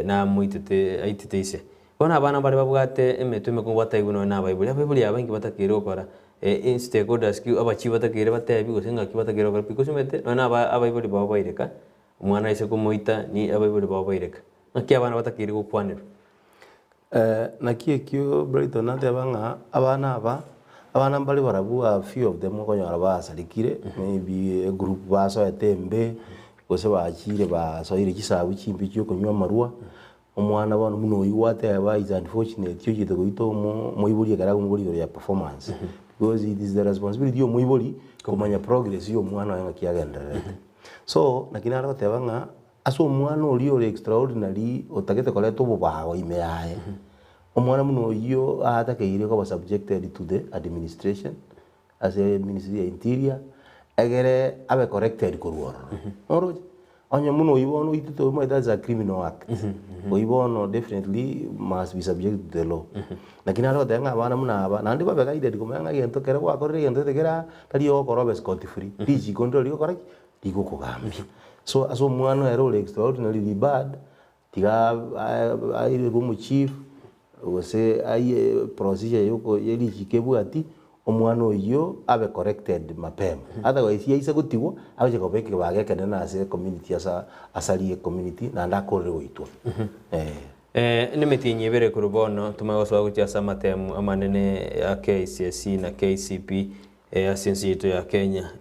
namoitete aitete ise. Bono abana mbare babwate emetwe emekong'u bataigwe nonya na abaibori, abaibori aba inki batakeire gokora? Stakeholders ki abachie batakeire batebi gose ng'aki batakeire gokora pi gose omanyete nonya na aba abaibori babo baireka. Omwana aise komoita, ni abaibori bao baireka. Naki abana batakeire gokwanerwa? Naki ekio Brighton nateba ng'a abana aba, abana mbare barabwo a few of them okonyora basarekire, maybe egroup basoete embe, gose bachire basoire chisabu chimbe chia okonywa amarwa, omwana bono buna oywo gwateba is unfortunate ochete goita omo omoibori ekero akomoboria igoro ya performance, because it is the responsibility ya omoibori komanya progress ya omwana oye ng'aki agendererete. So, naki nare goteba ng'a ase omwana oria ore extraordinary otagete koreta obobago ime yaye, omwana buna oyio atakeire koba subjected to the administration ase ministry ya interior, egere abe corrected korwa ororo. Noroche? Onye buna oyio bono oitete omanyete that's a criminal act. Oyio bono definitely must be subjected to the law. Lakini nare goteba ng'a abana buna aba, naende babe guided komanya ng'a egento ekero gwakorire egento gete kera tari ogokora obe scot free, richiko ndiro rigokora ki? Rigokogambia. So ase omwana ere ore extraordinarily bad, tiga airerwe omochief, gose aye procedure yoko ye richiko ebwati, omwana oyio abe corrected mapema. Otherwise yaisa gotigwa, agochia koba ekebago ekenene ase ecommunity asa asarie ecommunity naende akorere goitwa eh. Nemetienyi ebere korwa bono tomanye gosoa gochia ase amatemu amanene ya KCSE na KCPE ase ense yaito ya Kenya.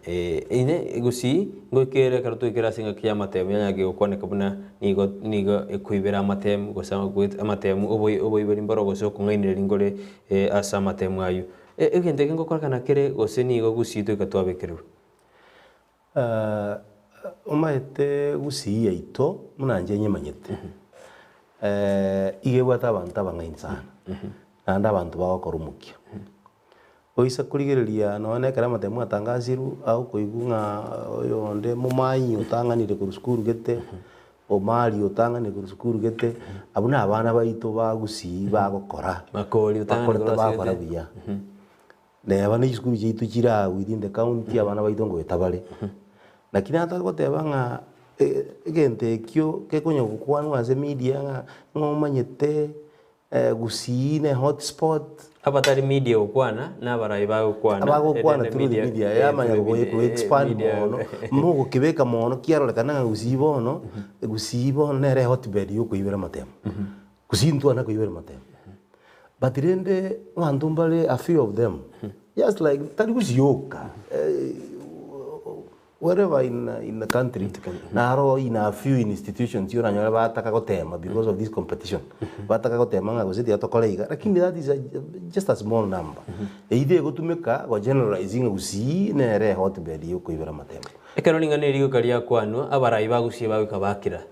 Ine gusii ngoikere ekero twaikire ase engaki y'amatemu yanyage gokwaneka buna nigo nigo ekoibera amatemu gose amatemu oboibori mboro gose okong'ainereria nkore ase amatemu aywo. Egento eke ngokorekana kere gose nigo gusii toika twabekererwa? Omanyete gusii yaito buna inche nyemanyete, iga ebwate abanto abang'aini sana, naende abanto bagokora omokia. Oise korigereria nonya na ekero amatemo atangasirwe, agokoigwa ng'a oyonde momanyi otang'anire korwa sukuru gete, omari otang'anire korwa sukuru gete, abwo na abana baito ba gusii bagokora, Makori otang'anire bakorete korwa ase bagokora gete. buya. Neba ne chisukuru chiaito chire aa within the county abana baito ngoeta bare. Lakini atari goteba ng'a egento ekio kekonya gokwanwa ase media ng'a ng'a omanyete gusii ne hotspot. Abatari media gokwana, na abarai bagokwana, Abagokwana erinde through the media media eh, yamanya through go media, go eh, expand media. mono, mogokebeka mono kiarorekana ng'a gusii bono, gusii bono nere ehotbed ya okoibera amatemo. Gusii ntwana koibera amatemo. But rende abanto mbare a few of them, just like tari gusii yoka. Wherever in in the country, naro in a few institutions oranyore bataka gotema because of this competition, bataka gotema ng'a gose tiga tokore iga, lakini that is a just a small number. Eyio egotumeka go generalize ng'a gusii nere ehotbed ya okoibera amatemo. Ekero ring'ana eri rigoka riakwanwa, abarai ba gusii bagoika bakira.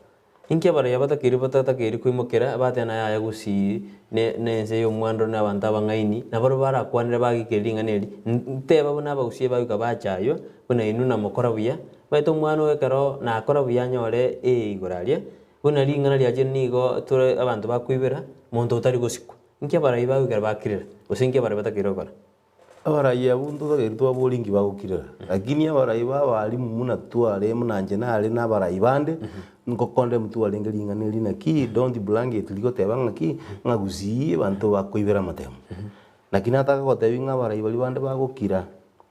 Inki abarai abatakeire batatakeiri koimokera, bateba yaya gusii ne nense y'omwando na abanto abang'aini, nabarabwo barakwanere bagikere ring'ana eri, nteba buna abagusii bagoika bachaywa, buna inwe namokora buya, omanyete omwana oyo ekero nakora buya anyore ee igoro aria, buna ring'ana riachire nigo tore abanto bakoibera, monto otari gosikwa. Inki abarai bagoikera bakirera, gose inki abarai batakeire gokora? Abarai abwo ntotagete twabore inki bagokirera, lakini abarai ba abalimu buna tware buna inche nare na abarai bande, nkokondem twarenge ring'ana eri naki don't blanket rigoteba ng'aki, ng'a gusii abanto bakoibera amatemo. Naki nataka gotebi ng'a abarai baria bande bagokira,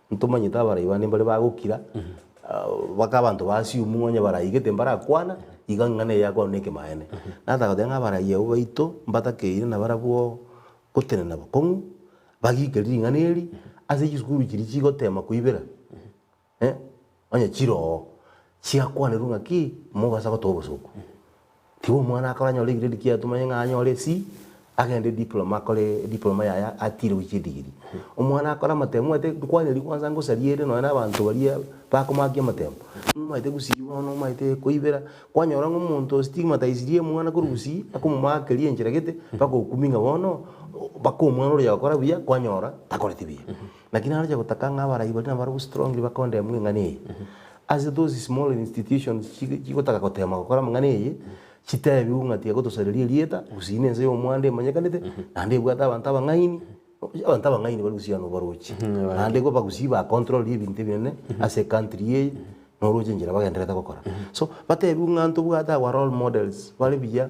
ntomanyete abarai bande mbare bagokira, mpaka abanto ba assume ng'a onye baraigete mbarakwana, iga eng'ana eye yakwanwa na ekemaene. Nataka goteba ng'a abarai abwo baito mbatakeire nabarabwo gotenena bokong'u, Bagike ring'ana eri ase chisukuru chiria chigotema koibera, eh, onye chire oo, chiakwanerwe ng'aki mogasa gotoa obosoku. Tiga omwana akore anyore egrade kiaye tomanye ng'a anyore C, agende ediploma akore ediploma yaye atire gochia edegree. Omwana akore amatemo omanyete nkwaneria kwanza ngosaria ere nonye na abanto baria bakomakia amatemo, omanyete gusii bono omanyete koibera, kwanyora ng'a omonto ostigmatisirie omwana korwa gusii, akomomakeria enchera gete, mpaka okumia ng'a bono, mpaka omwana oria ogokora buya, kwanyora takoreti buya. Lakini naroche gotaka ng'a abarai baria nabarabwo strongly bakondemwa eng'ana eye. Ase those small institutions chig chigotaka gotema gokora amang'ana eye, chitebiwe ng'a tiga gotosareria erieta, gusii na ense ya omwando emanyekanete, naende ebwate abanto abang'aini, abanto abang'aini bare gusii ano baroche. Naende igo abagusii ba control ebinto ebinene ase ecountry eye, noroche enchera bagendererete gokora. So, batebiwe ng'a ntobwate our role models bare buya,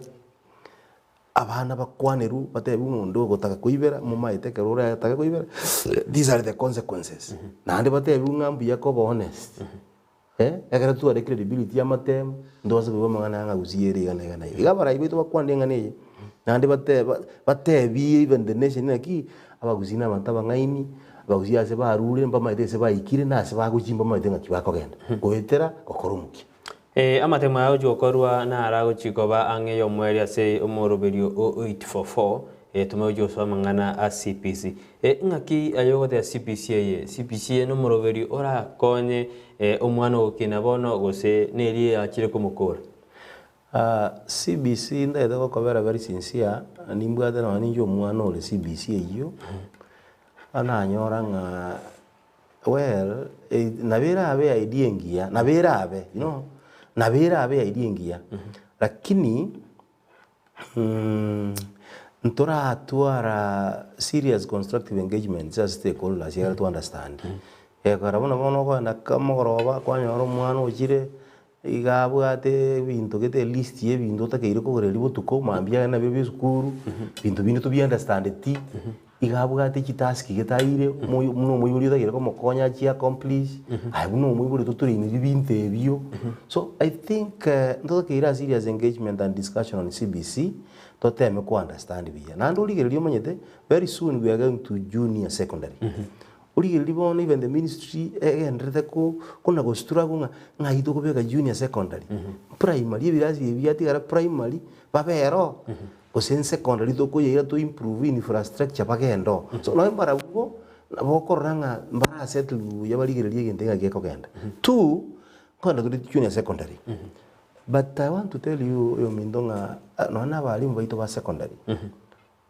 Abana bakwanerwe batebiwe ng'a onde ogotaka koibera momaete ekero oratake koibera these are the consequences. Naende batebiwe ng'a mbuya koba honest eh, ekero tware credibility ya amatemo ntobase koigwa amang'ana aya ng'a gusii ere iga na iga na iga. Iga abarai baito bakwane eng'ana eye naende bateba batebie even the nation naki abagusii na abanto abang'aini, abagusii ase barure mbamaete ase baikire na ase bagochia mbamaete ng'aki bakogenda goetera gokora omokia. Ee, amatemo aya agochia gokorwa naro agochia koba ang'e y'omoerio ase omoroberio o 844, etume gochia gosoa amang'ana a CPC. Ee, ng'aki aye ogoteba CPC eye? CPC eye nomoroberio orakonye omwana ogokina bono gose neria eyachire komokora? CBC ntagete gokobera very sincere, nimbwate nonya ninche omwana ore CBC eyio, nanyora ng'a Well, nabo erabe idea engiya, nabo erabe, you know, nabo erabe idea engiya, lakini ntoratwara serious constructive engagements ase stakeholders ekero to understand. Ekero buna bono okogenda kamogoroba kwanyora omwana ochire Iga abwate ebinto gete elist ya ebinto otakeire kogora erio botuko, mambia aye nabio bia esukuru, binto binde tobi understandeti, iga abwate chitask gete aire, omoyo buna omoibori otakeire komokonya achie accomplish, aye buna omoibori totrainiri binto ebio. So I think ntotakeire a serious engagement and discussion on CBC, toteme ko understand buya. Naende origereria omanyete, very soon we are going to junior secondary. Origererie bono even the ministry egendererete ko kona go struggle ng'a ng'ai tokobeka junior secondary, primary ebirasi ebi biatigara primary babe ero, gose secondary tokoyeira to improve infrastructure bagende oo. So nonye mbarabwo nabo okorora ng'a mbara settle buya barigererie egento ng'a gekogenda. Two, nkogenda tore junior secondary, but I want to tell you oyominto ng'a nonye na abalimu baito ba secondary,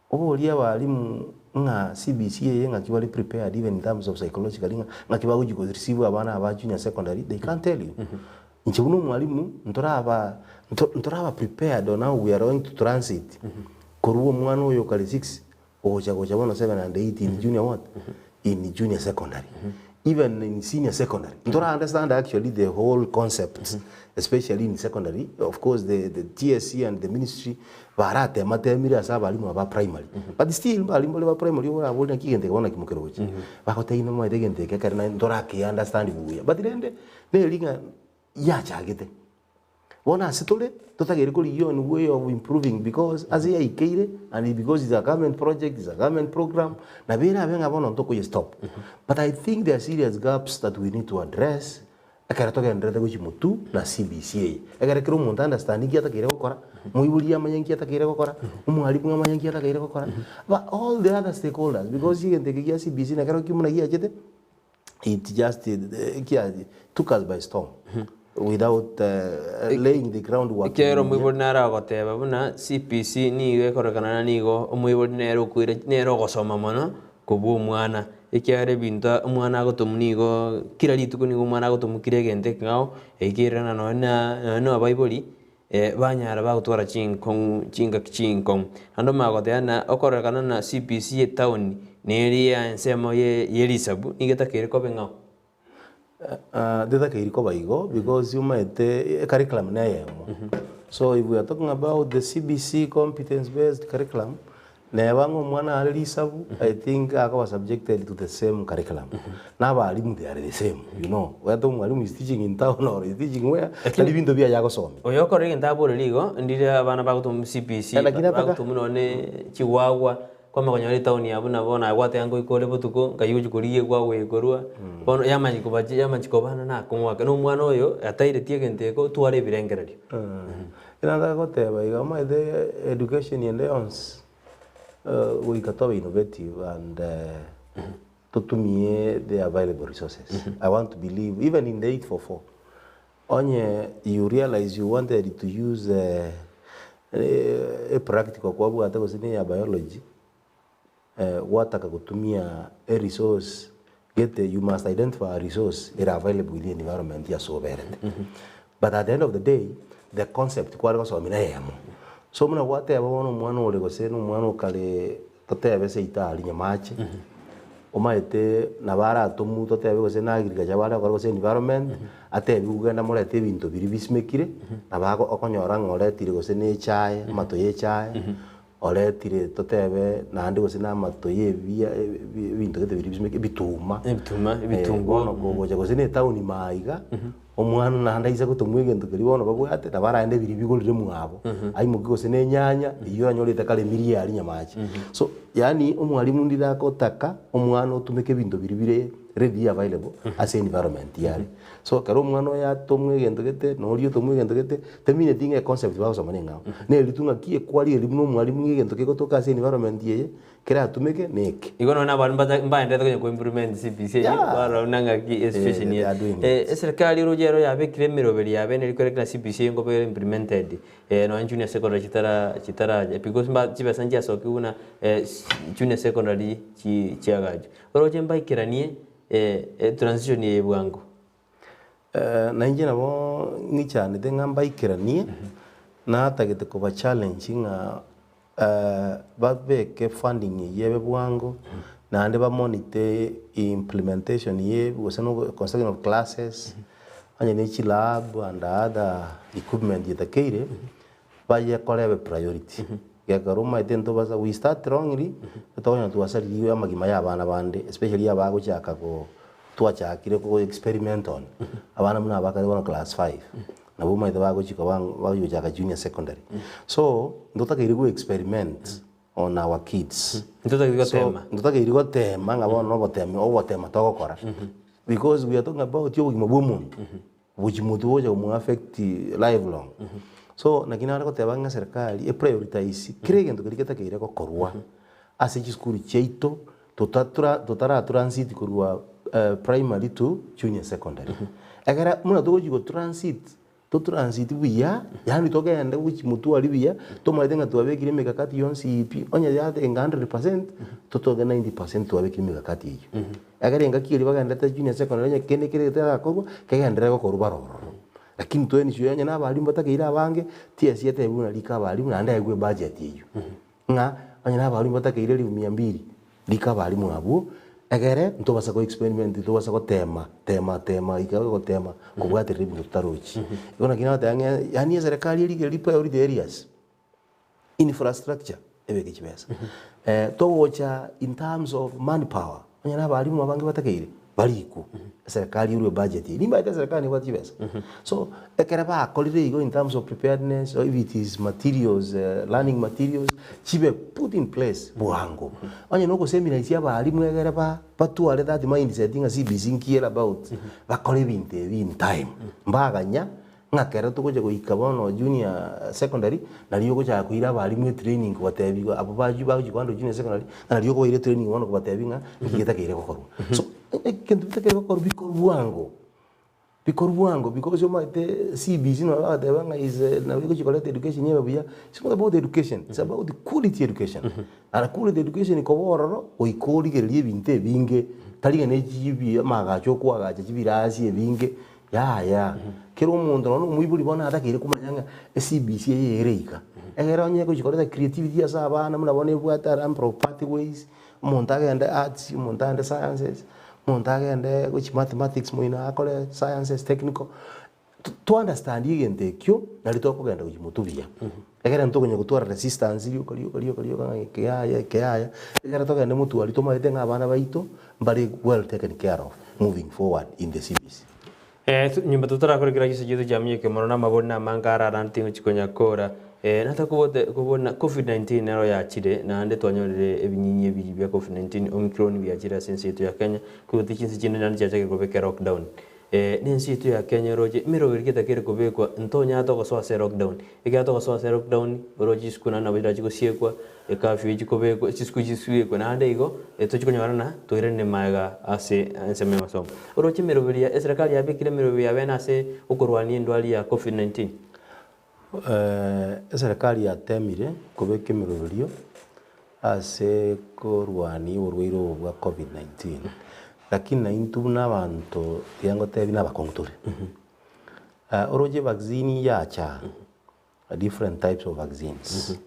Oborie abalimu ng'a CBC eye ng'aki bare prepared even in terms of psychologically ng'a ng'aki bagochia ko receive abana aba junior secondary, they can't tell you. Inche buna omwalimu ntoraba nto ntoraba prepared on how we are going to transit korwa omwana oyo okare six gocha gocha bono seven and eight in junior what? In junior secondary. Even in senior secondary ntora understand actually the whole concept especially in secondary of course the the TSC and the ministry baratema temire ase abalimu aba primary but still abalimu baria ba primary orabori naki egento eke bono naki mokeroche bagotebia nomanyete egento eke ekero naende ntorake understand buya but rende neri ng'a yachagete. Bono ase tore, totagere korigia on way of improving because ase yaikeire and because it's a government project, it's a government program, nabo erabe ng'a bono ntokoye stop. But I think there are serious gaps that we need to address. Ekero togendererete gochia motwe na CBC eye, ekere kera omonto understand nki atakeire gokora, moibori amanye nki atakeire gokora, omwalimu amanye nki atakeire gokora, ba all the other stakeholders because egento eke gia CBC nekero ki buna giachete, it just kia took us by storm without laying the ground work Ekero omoibori nare agoteba buna CBC nigo ekorekana na nigo omoibori nere okoira nere ogosoma mono kobua omwana, ekiagera ebinto omwana agotomwa nigo kera rituko nigo omwana agotomwa kera egento ekeng'ao, ekerana nonye na nonye na abaibori banyara bagotwara chinkong'u chingaki chinkong'u. Naende omanye goteba ng'a okororekana na CBC etown neri ya ensemo ye ye risabu nigo etakeire koba eng'ao. Tetakeiri koba igo because omanyete ecurriculum na eyemo. So if we are talking about the CBC competence based curriculum, neba ng'a omwana are risabu, I think akoba subjected to the same curriculum. Na abalimu they are the same, you know, whether omwalimu is teaching in town or is teaching where, tari binto biaye agosomia. Oyo okorora egento aboreri igo, ndire abana bagotomwa CBC, Lakini ataka- bagotomwa nonye chiwawa. Kwamanya konyora etown abwo nabo bono aye gwateba ngoika ore botuko, nkai ogochia korigia egwago eye korwa, bono yamanya kobachi yamanya kobana na akong'u ake. Na omwana oyo ataireti egento eke otware ebirengererio. Ekero nataka goteba iga omanyete education ende yonsi goika tobe innovative and totumie the available resources. I want to believe even in the 844, onye you realize you wanted to use epractical kwabwate gose na eya biology, gwataka gotumia eresource gete you must identify a resource ere available within environment ase oberete. But at the end of the day, the concept kware gosomia na eyemo. So buna gwateba bono omwana ore gose na omwana okare totebe seito aria Nyamache, Omaete nabo aratomwe totebe gose na agriculture bare gokora gose environment, atebiwe genda morete ebinto biria bisimekire, nabo ago okonyora ng'a oretire gose na echae, amato ya echae, oretire totebe naende gose na amato ya ebia ebi ebinto gete biria bisimekire, ebituma. Ebituma, ebitunguo. Bono kogocha gose na etown ime aiga, Omwana naende aise gotomwa egento keria bono babwate, nabo araende biria bigorire mwabo, aimokie gose na enyanya, eyio anyorete kare emiria aria nyamache. So, yaani omwalimu ndire agotaka omwana otumeke ebinto biria bire readily available ase environment yare. So ekero omwana oyo atomwa egento gete, na oria otomwa egento gete, temineti ng'a econcept bagosoma neng'ao. Neritu ng'aki ekwari eria buna omwalimu ng'a egento kegotoka ase environment eye, Keratumeke neke. Igo nonya nabarabwo mbata mbaenderete konya ko implement CBC eyio, Yeah. barora buna ng'aki esituation Eh, ere. they are doing Eh, it. eserikari oroche ero yabekire emeroberi yabe neri korekana CBC eye nkoba ere implemented, nonya junior secondary chitara chitaracha because mba chibesa nchiasokigwe buna junior secondary chi chiagachwa. Oroche mbaikeranie etransition eye bwango. Na inche nabo ng'ichanete ng'a mbaikeranie, natagete koba challenge ng'a babeke funding eyio ebe bwango, naende ba monitor implementation ye gose na construction of classes, onye ne chilab and other equipment etakeire, bayekore ebe priority. Gekogera omanyete ntobasa we start wrongly, tokonyora twasaririe amagima ya abana bande especially abagochaka ko twachakire ko experiment on, abana buna aba bakare bono class five, nabo omanyete bagochi koba ng'a bagochi gochaka junior secondary. So, ntotakeire go experiment on our kids. Ntotakeiri So, gotema. ntotakeiri gotema ng'a bono obotemi ogotema togokora, because we are talking about obogima bwa omonto. Gochia motwe gocha komo affect life long. So naki nare goteba ng'a eserikari e prioritize kera egento keria getakeire gokorwa ase chisukuru chiaito totatura totara transit korwa primary to junior secondary. Ekere buna togochia go transit, to transit buya yaani togende gochia motwe aria buya tomaete ng'a twabekire emekakati yonsi pi, onye yatenga 100%, totoke 90% twabekire emekakati eywo. Ekero engaki eria bagenderete junior secondary onye kende kere getarakorwa, kegenderere gokorwa bare ororo. Lakini twenisiwe onye na abalimu batakeire abange, TSC etebiwe buna rika abalimu naende aegwe ebudget eywo. Ng'a onye na abalimu batakeire elifu mia mbili, rika abalimu abwo, egere ntobasa go experiment ntobasa gotema tema tema ika gotema kobwaterera ebinto totarochi. Igo naki nagoteba ng'a yaani eserekari erigererie priority areas. Infrastructure ebeke chibesa. Togocha in terms of manpower, onye na abalimu abange batakeire, Barikwo, eserekari erwe ebudget eye. Nimbaete eserekari nebwate chibesa. So, ekere bakorire igo in terms of preparedness, or if it is materials, learning materials, chibe put in place bwango. Onye na ogoseminaisia abalimu egere ba batware that mindset ng'a CBC nki ere about, bakore ebinto ebi in time. Mbaganya Ng'a kero togocha goika bono junior secondary, nario ogochaka koira abalimu etraining kobatebia abwo bachi bagochia koanda junior secondary, ng'a nario okobaira etraining bono kobatebia ng'a nki getakeire gokorwa. So, egento getakeire gokorwa bikorwa bwango, bikorwa bwango because omanyete CBC nabo bagoteba ng'a is nabo egochi koreta education ebe buya, it's not about education, it's about quality education. And quality education koba ororo, goika origererie ebinto ebinge, tari ng'a ne chibi amagacho okoagacha chibirasi ebinge, Yaya, kera omonto nonya na omoibori bono atakeire komanya ng'a eCBC eye ere iga. Egere onye egochi koreta creativity ase abana buna bono ebwate a number of pathways, omonto agende arts, omonto agende sciences, omonto agende gochi mathematics moino akore sciences, technical, to to understand egento ekio, nari tokogenda gochia motwe buya. Ekero ntokonya gotwara resistance rioka rioka rioka rioka ng'a eke yaya eke yaya, ekero togende motwe aria tomaete ng'a abana baito mbare well taken care of moving forward in the CBC. Nyuma totarakora kera gise chiaito chiamenyeke mono na amabori na amange arara ntingochi konya kora. Nataka kobote kobona Covid-19 nero yachire naende twanyorire ebinyinyi ebi bia Covid-19 Omicron biachire ase ense yaito ya Kenya, kobua chinse chinde naende chiachakire kobeka elockdown. Nense yaito ya Kenya oroche emeroberi getakere kobekwa ntonyare togosoa ase elockdown. Ekero togosoa ase elockdown, oroche chisukuru naende nabo chirachi gosiekwa, ecurfew echi kobekwa, chisukuru chisiekwe naende igo, tochi konyorana toirane magega ase ensemo y'amasomo. Oroche emeroberi ya eserekari yabekire emeroberi ya bene ase okorwania endwari ya covid 19. Eserekari yatemire kobeka emeroberio ase korwania oborwaire obo bwa covid 19, lakini naintwe buna abanto tiga ngotebi na abakong'u tore. Oroche evaccine yacha, different types of vaccines,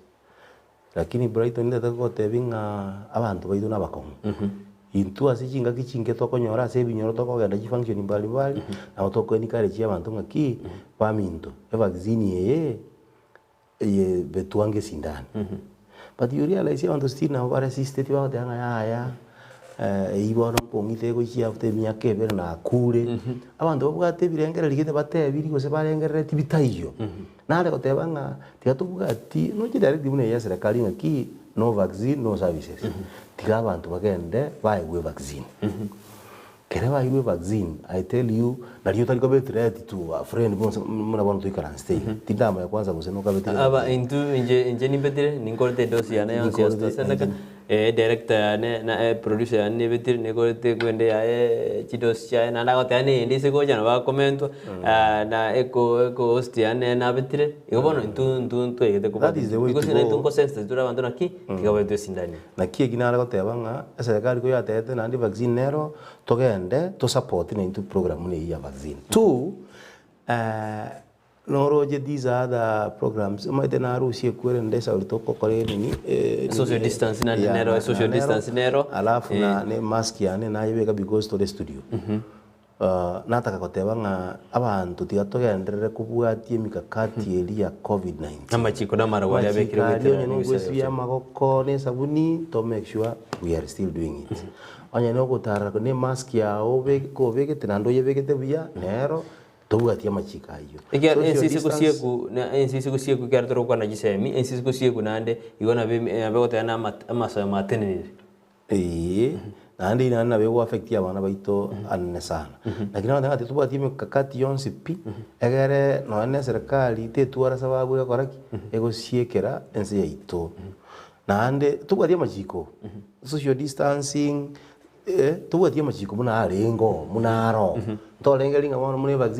lakini Brighton ntete gogotebia ng'a abanto baito na abakong'u. Intwe ase chingaki chinke tokonyora ase ebinyoro tokogenda chifunction mbali mbali, nabo toko encourage abanto ng'aki, baminto evaccine eye, eye betwange esindani. But you realize abanto still nabo baresisteti bagoteba ng'a yaya, eywo bono nkong'ita egochia after emiaka ebere nakure. Abanto babwate ebirengererio gete batebirie gose barengerereti bitaiyo. Nare goteba ng'a tiga tobwati noche directive buna eye ya serikali ng'aki no vaccine no services. Tiga abanto bagende baegwe evaccine. Ekere baeirwe evaccine, I tell you, nario otari koba ethreat to a friend bonsi buna bono toikaransete iga. Tindamanya kwanza gose nokabete Aba intwe inche inche nimbetire, ninkorete edosi yane yonsi ya Nikorete AstraZeneca, inche. edirector yane na eproducer yane nebetire, nekorete ekwende yaye chidosi chiaye naende agoteba neyende ase egocha nabo akomentwa, na eco ecohost yane nere nabetire, igo bono intwe intwe ntwaigete That is the way to because naintwe go. nko sensitive tore abanto naki, tiga baetwe esindani. Naki eki nare goteba ng'a eserekari koyatebete naende vaccine nero, togende to support naintwe program buna eyio ya vaccine. Two, noroche these other programs, omanyete narusie ekwerende esauri togokora enini Social distance naende yeah, nero, social nero, distance nero, alafu na ne mask yane nayebeka because tore studio. Nataka goteba ng'a abanto tiga togenderere kobwatia emikakati eria ya covid 19. Amachiko na amarabo aria abekire Amachiko aria goetera onye n'ebisae nogwesibia gose. amagoko na esabuni to make sure we are still doing it. Onye nogotara na emask yago obe kobegete naende oyebegete buya nero tobwati amachiko ayio. Ekiagera Social ense ase distance. gosieku na ense ase gosieku ekero tore gokwana chisemi, ense ase gosieku naende igo nabo emi nabo egoteba na ama amasomo atenenire. Eeh, naende naende nabo ego affect abana baito anene sana. Lakini nabo ng'a titobwati emikakati yonsi pi, egere nonye na eserekari tetwara sababu egokora ki? Egosiekera ense yaito. Naende tobwati amachiko, social distancing, tobwati amachiko buna arenge oo, buna aro oo. Ntorengereria ng'a bono buna evaccine.